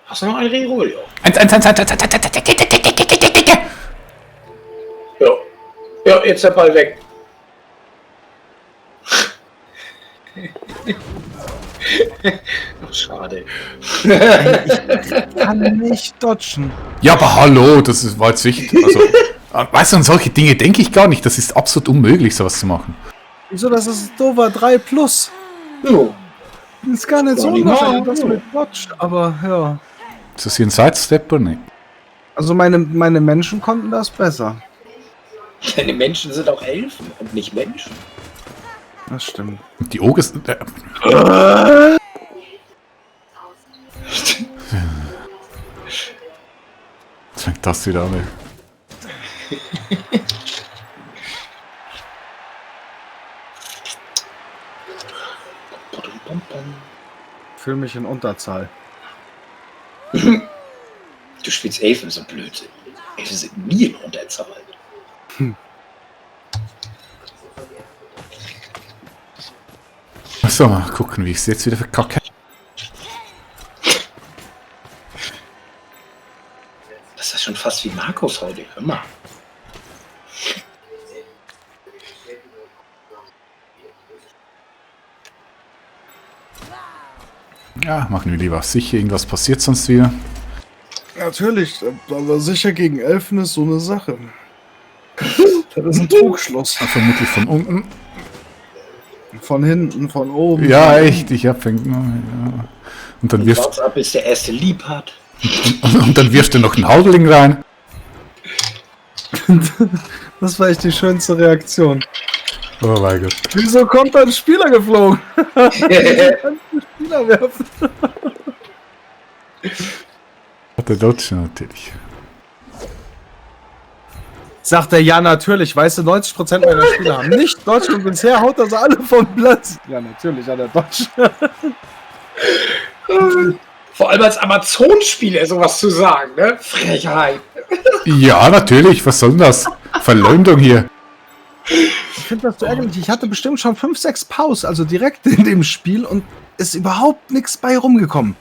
Hast du noch ein Reroll, ja? 1. Ja. Ja, jetzt der Ball weg. Schade. Ich kann nicht dodgen. Ja, aber hallo, war jetzt wichtig. Also, weißt du, an solche Dinge denke ich gar nicht. Das ist absolut unmöglich, sowas zu machen. Wieso, das ist dover 3 plus. Jo. Ist gar nicht so Ja, unwahrscheinlich, ja. dass mit Dodge, aber ja. Ist das hier ein Sidestep oder nicht? Also meine Menschen konnten das besser. Deine Menschen sind auch Elfen und nicht Menschen. Das stimmt. Die Ogres. Jetzt fängt das wieder an. Fühl mich in Unterzahl. Du spielst Elfen, so Blödsinn. Elfen sind nie in Unterzahl. So, mal gucken, wie ich es jetzt wieder verkacke. Das ist schon fast wie Markus heute. Hör mal. Ja, machen wir lieber sicher, irgendwas passiert sonst wieder. Natürlich, aber sicher gegen Elfen ist so eine Sache. Das ist ein Trugschluss. Vermutlich von unten. Von hinten, von oben. Ja, echt, ich hab. Ja. Und dann wirft. Wart's ab, bis der erste lieb hat. Und dann wirft er noch einen Haudling rein. Das war echt die schönste Reaktion. Oh mein Gott. Wieso kommt da ein Spieler geflogen? Spieler werfen. Hat der Dodge natürlich. Sagt er, ja natürlich, weißt du, 90% meiner Spieler haben nicht Dodge und bisher haut er sie alle vom Platz. Ja, natürlich hat er Dodge. Vor allem als Amazon-Spieler sowas zu sagen, ne? Frechheit. Ja, natürlich, was soll denn das? Verleumdung hier. Ich finde das so ärgerlich. Ich hatte bestimmt schon 5, 6 Paus, also direkt in dem Spiel und ist überhaupt nichts bei rumgekommen.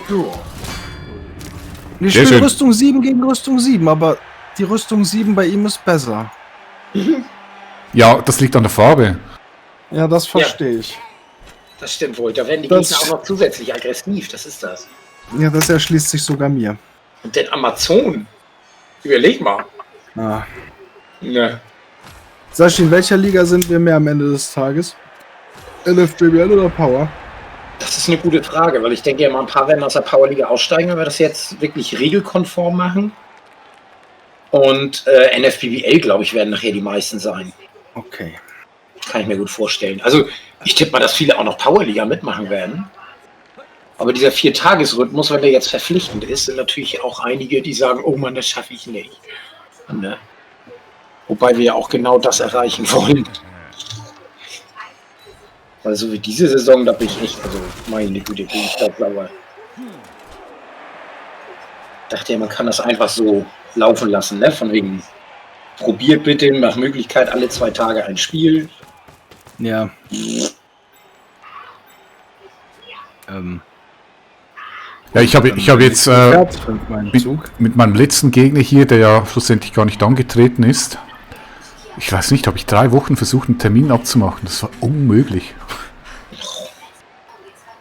Wir Sehr spielen schön. Rüstung 7 gegen Rüstung 7, aber die Rüstung 7 bei ihm ist besser. Ja, das liegt an der Farbe. Ja, das verstehe ich. Das stimmt wohl. Da werden die Das- Gegner auch noch zusätzlich aggressiv. Das ist das. Ja, das erschließt sich sogar mir. Und den Amazon. Überleg mal. Ah. Ne. Sashi, in welcher Liga sind wir mehr am Ende des Tages? LFBBL oder Power? Das ist eine gute Frage, weil ich denke ja mal, ein paar werden aus der Powerliga aussteigen, wenn wir das jetzt wirklich regelkonform machen. Und NFBBL, glaube ich, werden nachher die meisten sein. Okay. Kann ich mir gut vorstellen. Also ich tippe mal, dass viele auch noch Powerliga mitmachen werden. Aber dieser 4-Tages-Rhythmus, wenn der jetzt verpflichtend ist, sind natürlich auch einige, die sagen, oh Mann, das schaffe ich nicht. Ne? Wobei wir ja auch genau das erreichen wollen. Weil so wie diese Saison, da bin ich echt, also meine Güte, bin ich da sauer. Dachte ja, man kann das einfach so laufen lassen, ne? Von wegen, probiert bitte nach Möglichkeit alle 2 Tage ein Spiel. Ja. Ja, ich habe jetzt mit meinem letzten Gegner hier, der ja schlussendlich gar nicht angetreten ist. Ich weiß nicht, habe ich 3 Wochen versucht, einen Termin abzumachen. Das war unmöglich.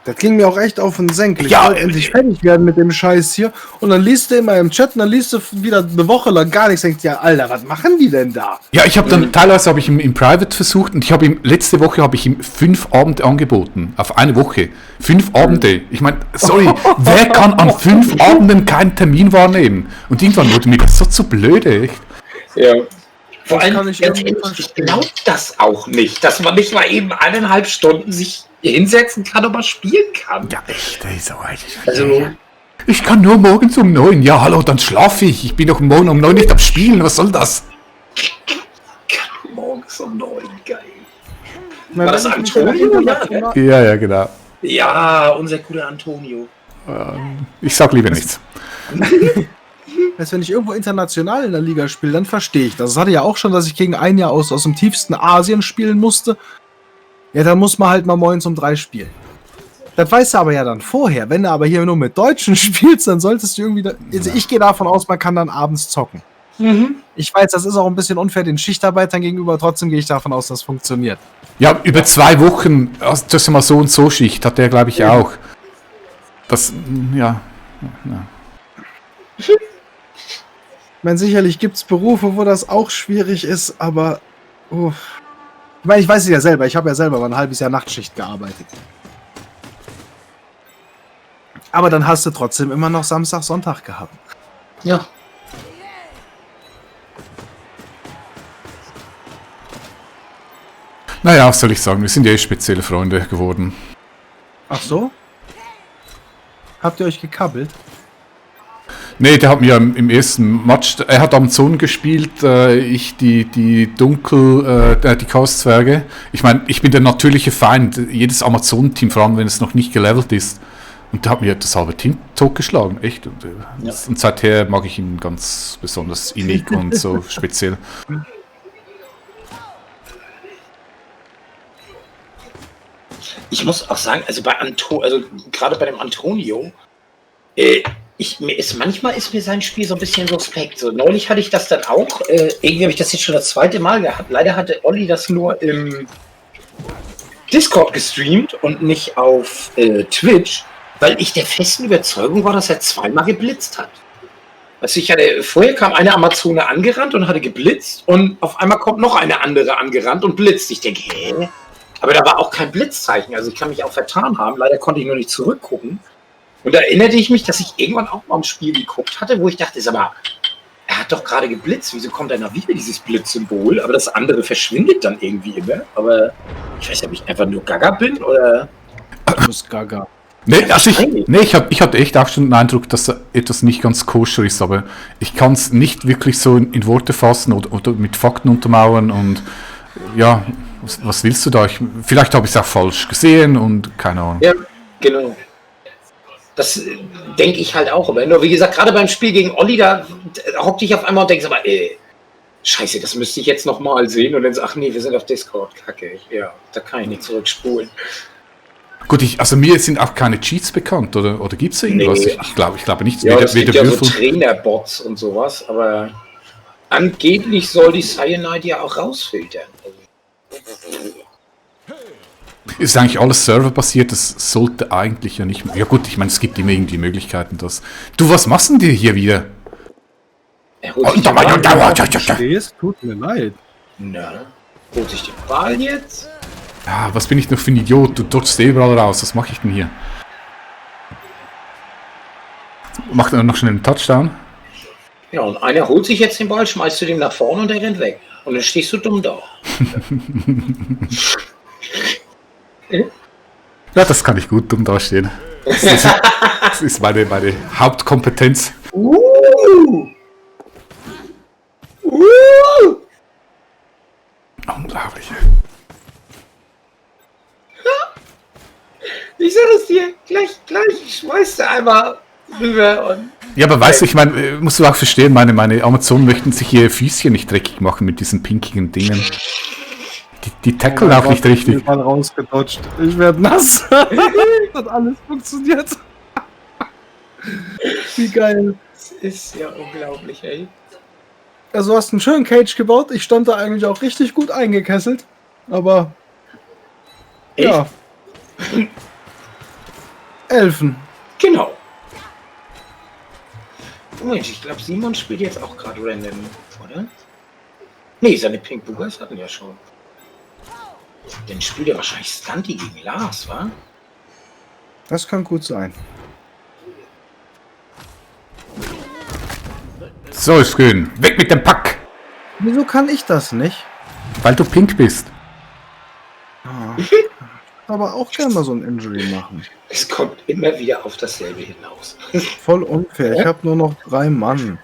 Das ging mir auch echt auf den Senkel. Ich Ja, wollte endlich fertig werden mit dem Scheiß hier. Und dann liest du immer im Chat und dann liest du wieder eine Woche lang gar nichts. Denkst ja, Alter, was machen die denn da? Ja, ich habe dann teilweise habe ich ihm im Private versucht und ich habe ihm letzte Woche habe ich ihm 5 Abende angeboten auf eine Woche. 5 Abende. Ich meine, sorry, wer kann an 5 Abenden keinen Termin wahrnehmen? Und irgendwann wurde mir das so zu blöde, echt. Ja. Vor Das kann allem, ich ganz irgendwie ehrlich, ich verstehen. glaube das auch nicht, dass man nicht mal eben 1,5 Stunden sich hinsetzen kann und mal spielen kann. Ja, echt, ey, so Also, ich kann nur morgens um 9. Ja, hallo, dann schlafe ich. Ich bin doch morgen um 9 nicht am Spielen. Was soll das? morgens um 9, geil. Na, War das wenn ich mich Antonio? an Ja, international- Ja, genau. Ja, unser guter Antonio. Ich sag lieber nichts. Weißt, wenn ich irgendwo international in der Liga spiele, dann verstehe ich das. Das hatte ja auch schon, dass ich gegen ein Jahr aus dem tiefsten Asien spielen musste. Ja, dann muss man halt mal morgens um 3 spielen. Das weißt du aber ja dann vorher. Wenn du aber hier nur mit Deutschen spielst, dann solltest du irgendwie... Also ich gehe davon aus, man kann dann abends zocken. Ich weiß, das ist auch ein bisschen unfair den Schichtarbeitern gegenüber. Trotzdem gehe ich davon aus, das funktioniert. Ja, über 2 Wochen, also das ist ja mal so und so Schicht, hat der, glaube ich, auch. Das, ja. Ich meine, sicherlich gibt es Berufe, wo das auch schwierig ist, aber... Ich meine, ich weiß es ja selber. Ich habe ja selber mal ein halbes Jahr Nachtschicht gearbeitet. Aber dann hast du trotzdem immer noch Samstag, Sonntag gehabt. Ja. Naja, was soll ich sagen, wir sind ja spezielle Freunde geworden. Ach so? Habt ihr euch gekabbelt? Nee, der hat mir im ersten Match, er hat Amazon gespielt, ich die die Chaos-Zwerge. Ich meine, ich bin der natürliche Feind jedes Amazon-Team, vor allem wenn es noch nicht gelevelt ist. Und der hat mir das halbe Team totgeschlagen, echt. Und seither mag ich ihn ganz besonders innig und so speziell. Ich muss auch sagen, also gerade bei dem Antonio, manchmal ist mir sein Spiel so ein bisschen suspekt. So, neulich hatte ich das dann auch, irgendwie habe ich das jetzt schon das zweite Mal gehabt. Leider hatte Olli das nur im Discord gestreamt und nicht auf Twitch, weil ich der festen Überzeugung war, dass er zweimal geblitzt hat. Also vorher kam eine Amazone angerannt und hatte geblitzt und auf einmal kommt noch eine andere angerannt und blitzt. Ich denke, hä? Aber da war auch kein Blitzzeichen, also ich kann mich auch vertan haben. Leider konnte ich nur nicht zurückgucken. Und da erinnerte ich mich, dass ich irgendwann auch mal im Spiel geguckt hatte, wo ich dachte, sag mal, er hat doch gerade geblitzt, wieso kommt dann wieder dieses Blitzsymbol? Aber das andere verschwindet dann irgendwie immer. Aber ich weiß nicht, ob ich einfach nur Gaga bin oder... Du bist Gaga. Nee, also ich hatte echt auch schon den Eindruck, dass da etwas nicht ganz koscher ist, aber ich kann es nicht wirklich so in Worte fassen oder mit Fakten untermauern und ja, was willst du da? Vielleicht habe ich es auch falsch gesehen und keine Ahnung. Ja, genau. Das denke ich halt auch. Aber nur wie gesagt, gerade beim Spiel gegen Olli, da hockte ich auf einmal und denkst aber, scheiße, das müsste ich jetzt nochmal sehen und dann ach nee, wir sind auf Discord, kacke. Ja, da kann ich nicht zurückspulen. Gut, also mir sind auch keine Cheats bekannt, oder gibt es irgendwas? Nee. Ich glaube nicht. Ja, es gibt ja so Trainerbots und sowas, aber angeblich soll die Cyanide ja auch rausfiltern. Ist eigentlich alles serverbasiert, das sollte eigentlich ja nicht mehr. Ja gut, ich meine, es gibt immer irgendwie Möglichkeiten, dass... Du, was machst denn dir hier wieder? Tut mir leid. Na, holt sich den Ball jetzt? Ja, was bin ich noch für ein Idiot? Du dodgst überall raus. Was mache ich denn hier? Macht er noch schnell einen Touchdown? Ja, und einer holt sich jetzt den Ball, schmeißt du dem nach vorne und der rennt weg. Und dann stehst du dumm da. Ja, das kann ich gut dumm dastehen. Das ist meine Hauptkompetenz. Unglaublich. Ich sag es dir, gleich schmeißt du einmal rüber und... Ja, aber weißt du, ich meine, musst du auch verstehen, meine Amazonen möchten sich ihr Füßchen nicht dreckig machen mit diesen pinkigen Dingen. Die tackeln auch nicht richtig. Ich bin rausgedodged. Ich werde nass. Hat alles funktioniert. Wie geil. Das ist ja unglaublich, ey. Also du hast einen schönen Cage gebaut. Ich stand da eigentlich auch richtig gut eingekesselt. Aber... Echt? Ja. Elfen. Genau. Oh Mensch, ich glaube, Simon spielt jetzt auch gerade random, oder? Nee, seine Pink Boogers hatten ja schon. Dann spielt er wahrscheinlich Stunty gegen Lars, wa? Das kann gut sein. So, ist grün. Weg mit dem Pack! Wieso kann ich das nicht? Weil du pink bist. Aber auch gerne mal so ein Injury machen. Es kommt immer wieder auf dasselbe hinaus. Voll unfair. Ich habe nur noch 3 Mann.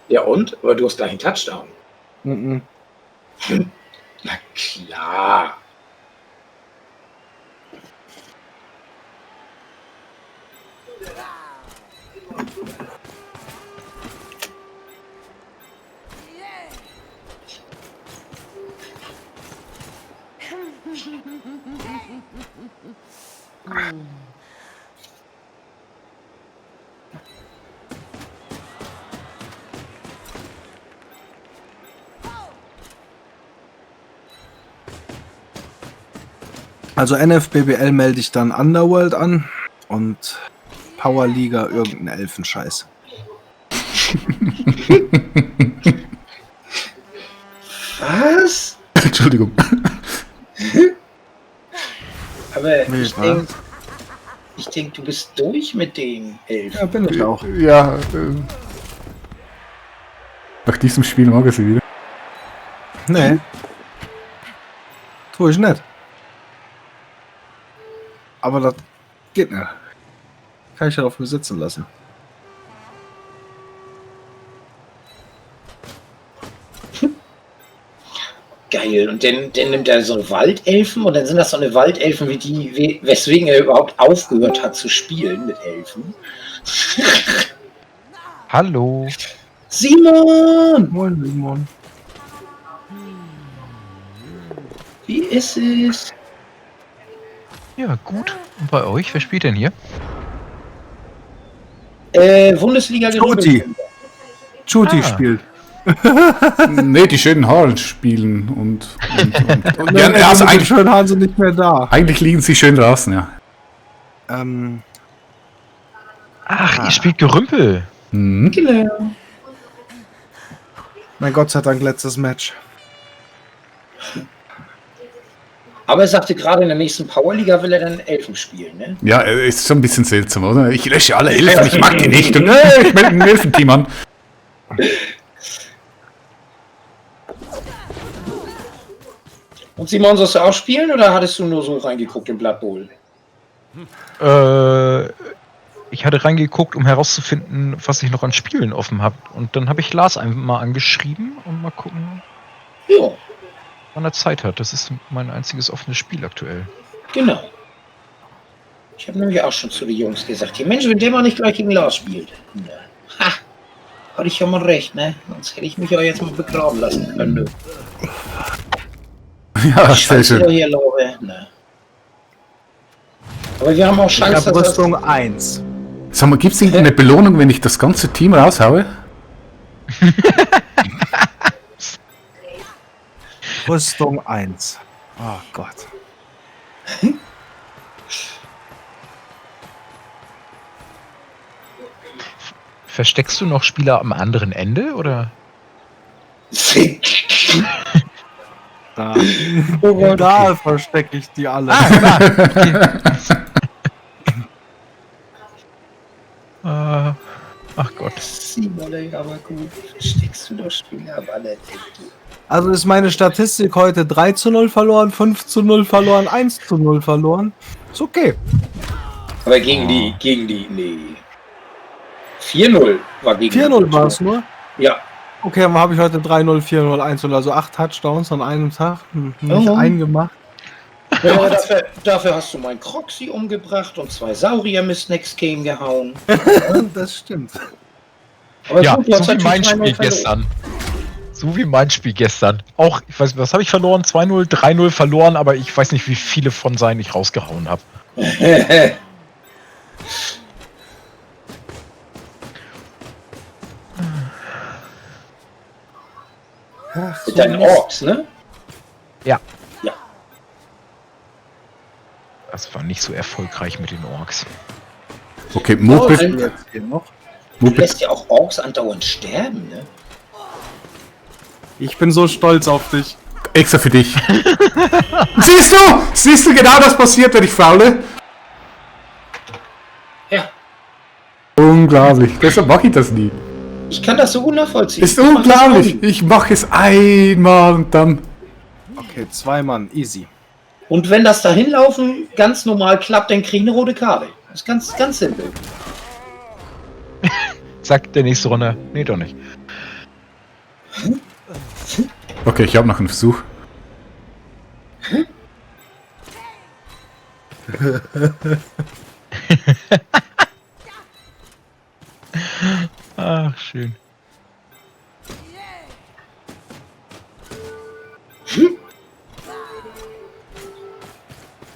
Ja und? Aber du hast gleich einen Touchdown. Mhm. Na klar. Also NFBBL melde ich dann Underworld an und Powerliga irgendeinen Elfenscheiß. Was? Entschuldigung. Aber Nee, ich denk, du bist durch mit dem Elf. Ja, bin ich auch. Ja, nach diesem Spiel mag er sie wieder. Nee. Tue ich nicht. Aber das geht nicht. Kann ich ja auf mir sitzen lassen. Geil. Und dann nimmt er so Waldelfen und dann sind das so eine Waldelfen wie die, weswegen er überhaupt aufgehört hat zu spielen mit Elfen. Hallo. Simon! Moin, Simon. Wie ist es? Ja, gut. Und bei euch? Wer spielt denn hier? Bundesliga Chuti. Chuti spielt. Nee, die schönen Haare spielen und ja, Ja, also eigentlich, schön haben sie nicht mehr da. eigentlich liegen sie schön draußen, ja. Ach, ihr spielt Gerümpel. Mhm. Genau. Mein Gott sei Dank letztes Match. Aber er sagte gerade in der nächsten Powerliga will er dann Elfen spielen, ne? Ja, ist schon ein bisschen seltsam, oder? Ich lösche alle Elfen, ich mag die nicht und ich melde ein Elfenteam an. Und Simon, sollst du auch spielen oder hattest du nur so reingeguckt in Blood Bowl? Ich hatte reingeguckt, um herauszufinden, was ich noch an Spielen offen habe. Und dann habe ich Lars einfach mal angeschrieben und mal gucken, Ja, wann er Zeit hat. Das ist mein einziges offenes Spiel aktuell. genau. Ich habe nämlich auch schon zu den Jungs gesagt, hier Mensch, wenn der mal nicht gleich gegen Lars spielt. Na, ha, hatte ich ja mal recht, ne? Sonst hätte ich mich ja jetzt mal begraben lassen können. Du. Ja, sehr Scheiße schön. hier, Laube. Ne. Aber wir haben auch Ich Chance, habe dass Rüstung 1. Sag mal, gibt's irgendeine Belohnung, wenn ich das ganze Team raushaue? Rüstung 1. Oh Gott. Versteckst du noch Spieler am anderen Ende, oder? Da, Oh Gott. da verstecke ich die alle. Ach Gott. Simon, ey, aber gut. Steckst du doch Spieler ab alle. Also ist meine Statistik heute 3:0 verloren, 5:0 verloren, 1:0 verloren. Ist okay. Aber gegen die, nee. 4-0 war gegen 4:0 war es nur. Ja. Okay, dann habe ich heute 3:0, 4:0, 1:0, also 8 Touchdowns an einem Tag. Nicht Oh. einen gemacht. Ja, aber dafür hast du meinen Croxy umgebracht und 2 Saurier mit Snacks Game gehauen. Das stimmt. Aber Ja, gut, du hast so wie mein natürlich Spiel 3-0 verloren. gestern. So wie mein Spiel gestern. Auch, ich weiß, was habe ich verloren? 2-0, 3-0 verloren, aber ich weiß nicht, wie viele von seinen ich rausgehauen habe. Ach, Mit deinen Orks, ne? Ja. Ja. Das war nicht so erfolgreich mit den Orks. Okay, Oh, Moped, Jetzt hier noch. Du Moped. lässt ja auch Orks andauernd sterben, ne? Ich bin so stolz auf dich. Extra für dich. Siehst du genau, das passiert, wenn ich faule? Ja. Unglaublich. Deshalb mache ich das nie. Ich kann das so gut nachvollziehen. Ist Ich mach das unglaublich. auch. Ich mache es einmal und dann. Okay, 2 Mann, easy. Und wenn das dahin laufen ganz normal klappt, dann krieg ich eine rote Karte. Das ist ganz, ganz simpel. Sagt der nächste Runde. Nee, doch nicht. Okay, ich habe noch einen Versuch. Ach, schön.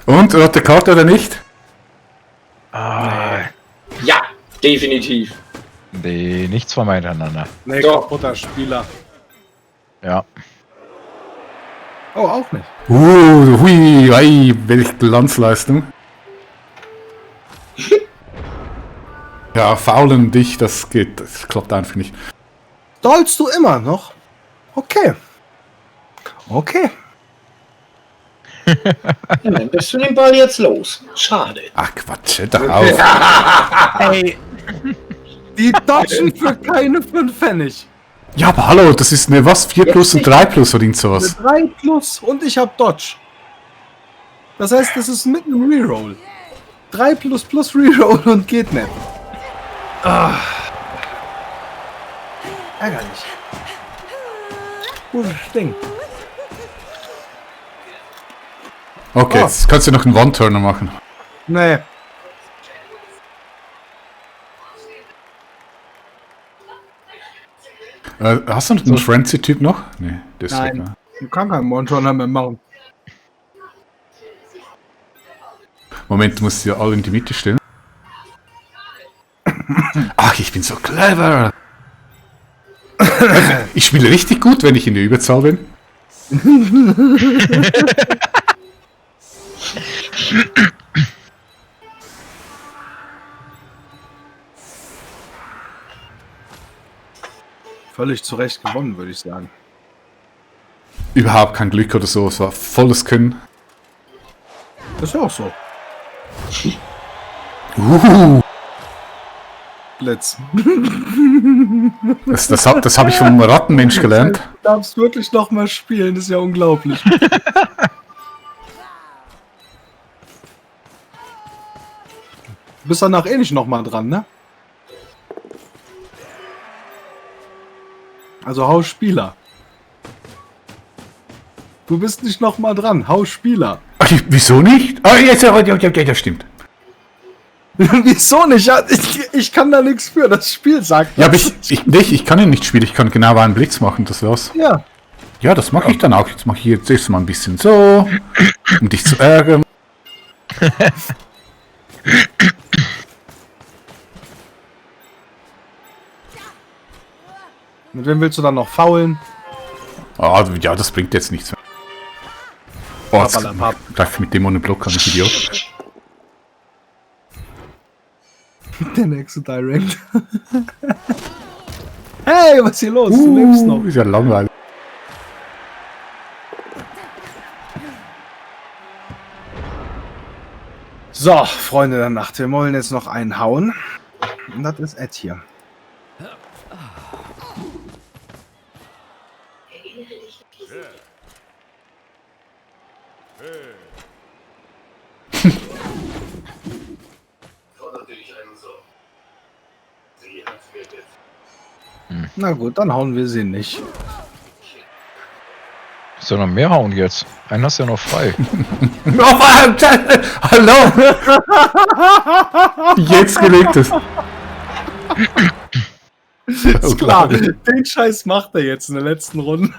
Und, rote Karte oder nicht? Ah, Ja, definitiv. nee, nicht zweimal hintereinander. Nee, Doch. kaputter Spieler. Ja. Oh, auch nicht. Hui, ei, welche Glanzleistung. Ja, faulen dich, das geht, das klappt einfach nicht. Stolzt du immer noch? Okay. Okay. Ja, dann bist du den Ball jetzt los. Schade. Ach Quatsch, hör doch auf. Ey, die dodgen für keine 5 Pfennig. Ja, aber hallo, das ist eine was? 4 plus und 3 plus oder irgend sowas. Eine 3 plus und ich hab Dodge. Das heißt, das ist mit einem Reroll. 3 plus Reroll und geht nicht. Ärgerlich. Gutes Ding. Okay, jetzt kannst du noch einen One-Turner machen. Nee. Hast du noch einen Frenzy-Typ noch? Nee, das ist Nein. weg, ne? Du kannst keinen One-Runner mehr machen. Moment, du musst sie ja alle in die Mitte stellen. Ach, ich bin so clever. Ich spiele richtig gut, wenn ich in der Überzahl bin. Völlig zu Recht gewonnen, würde ich sagen. Überhaupt kein Glück oder so, es war volles Können. Das ist ja auch so. Blitz. Das hab ich vom Rattenmensch gelernt. Du darfst wirklich noch mal spielen, das ist ja unglaublich. Du bist danach eh nicht noch mal dran, ne? Also hau Spieler. Du bist nicht noch mal dran, hau Spieler. Ach, wieso nicht? Ah, jetzt, ja, das stimmt. Wieso nicht? Ja, ich kann da nichts für, das Spiel sagt. Ja, aber ich kann ihn nicht spielen, ich kann genau einen Blitz machen, das war's. Ja. Ja, das mache ich dann auch. Jetzt mache ich jetzt erstmal ein bisschen so, um dich zu ärgern. Mit wem willst du dann noch faulen? Ah, ja, das bringt jetzt nichts mehr. Oh, jetzt Papalapap. greif mit dem ohne Block an, ich Idiot. Der nächste Direct. Hey, was ist hier los? Du lebst noch. Ist ja langweilig. So, Freunde der Nacht, wir wollen jetzt noch einen hauen. Und das ist Ed hier. Na gut, dann hauen wir sie nicht. Soll noch mehr hauen jetzt? Einen hast du ja noch frei. Oh, hallo! Jetzt gelegt es. Ist klar, den Scheiß macht er jetzt in der letzten Runde.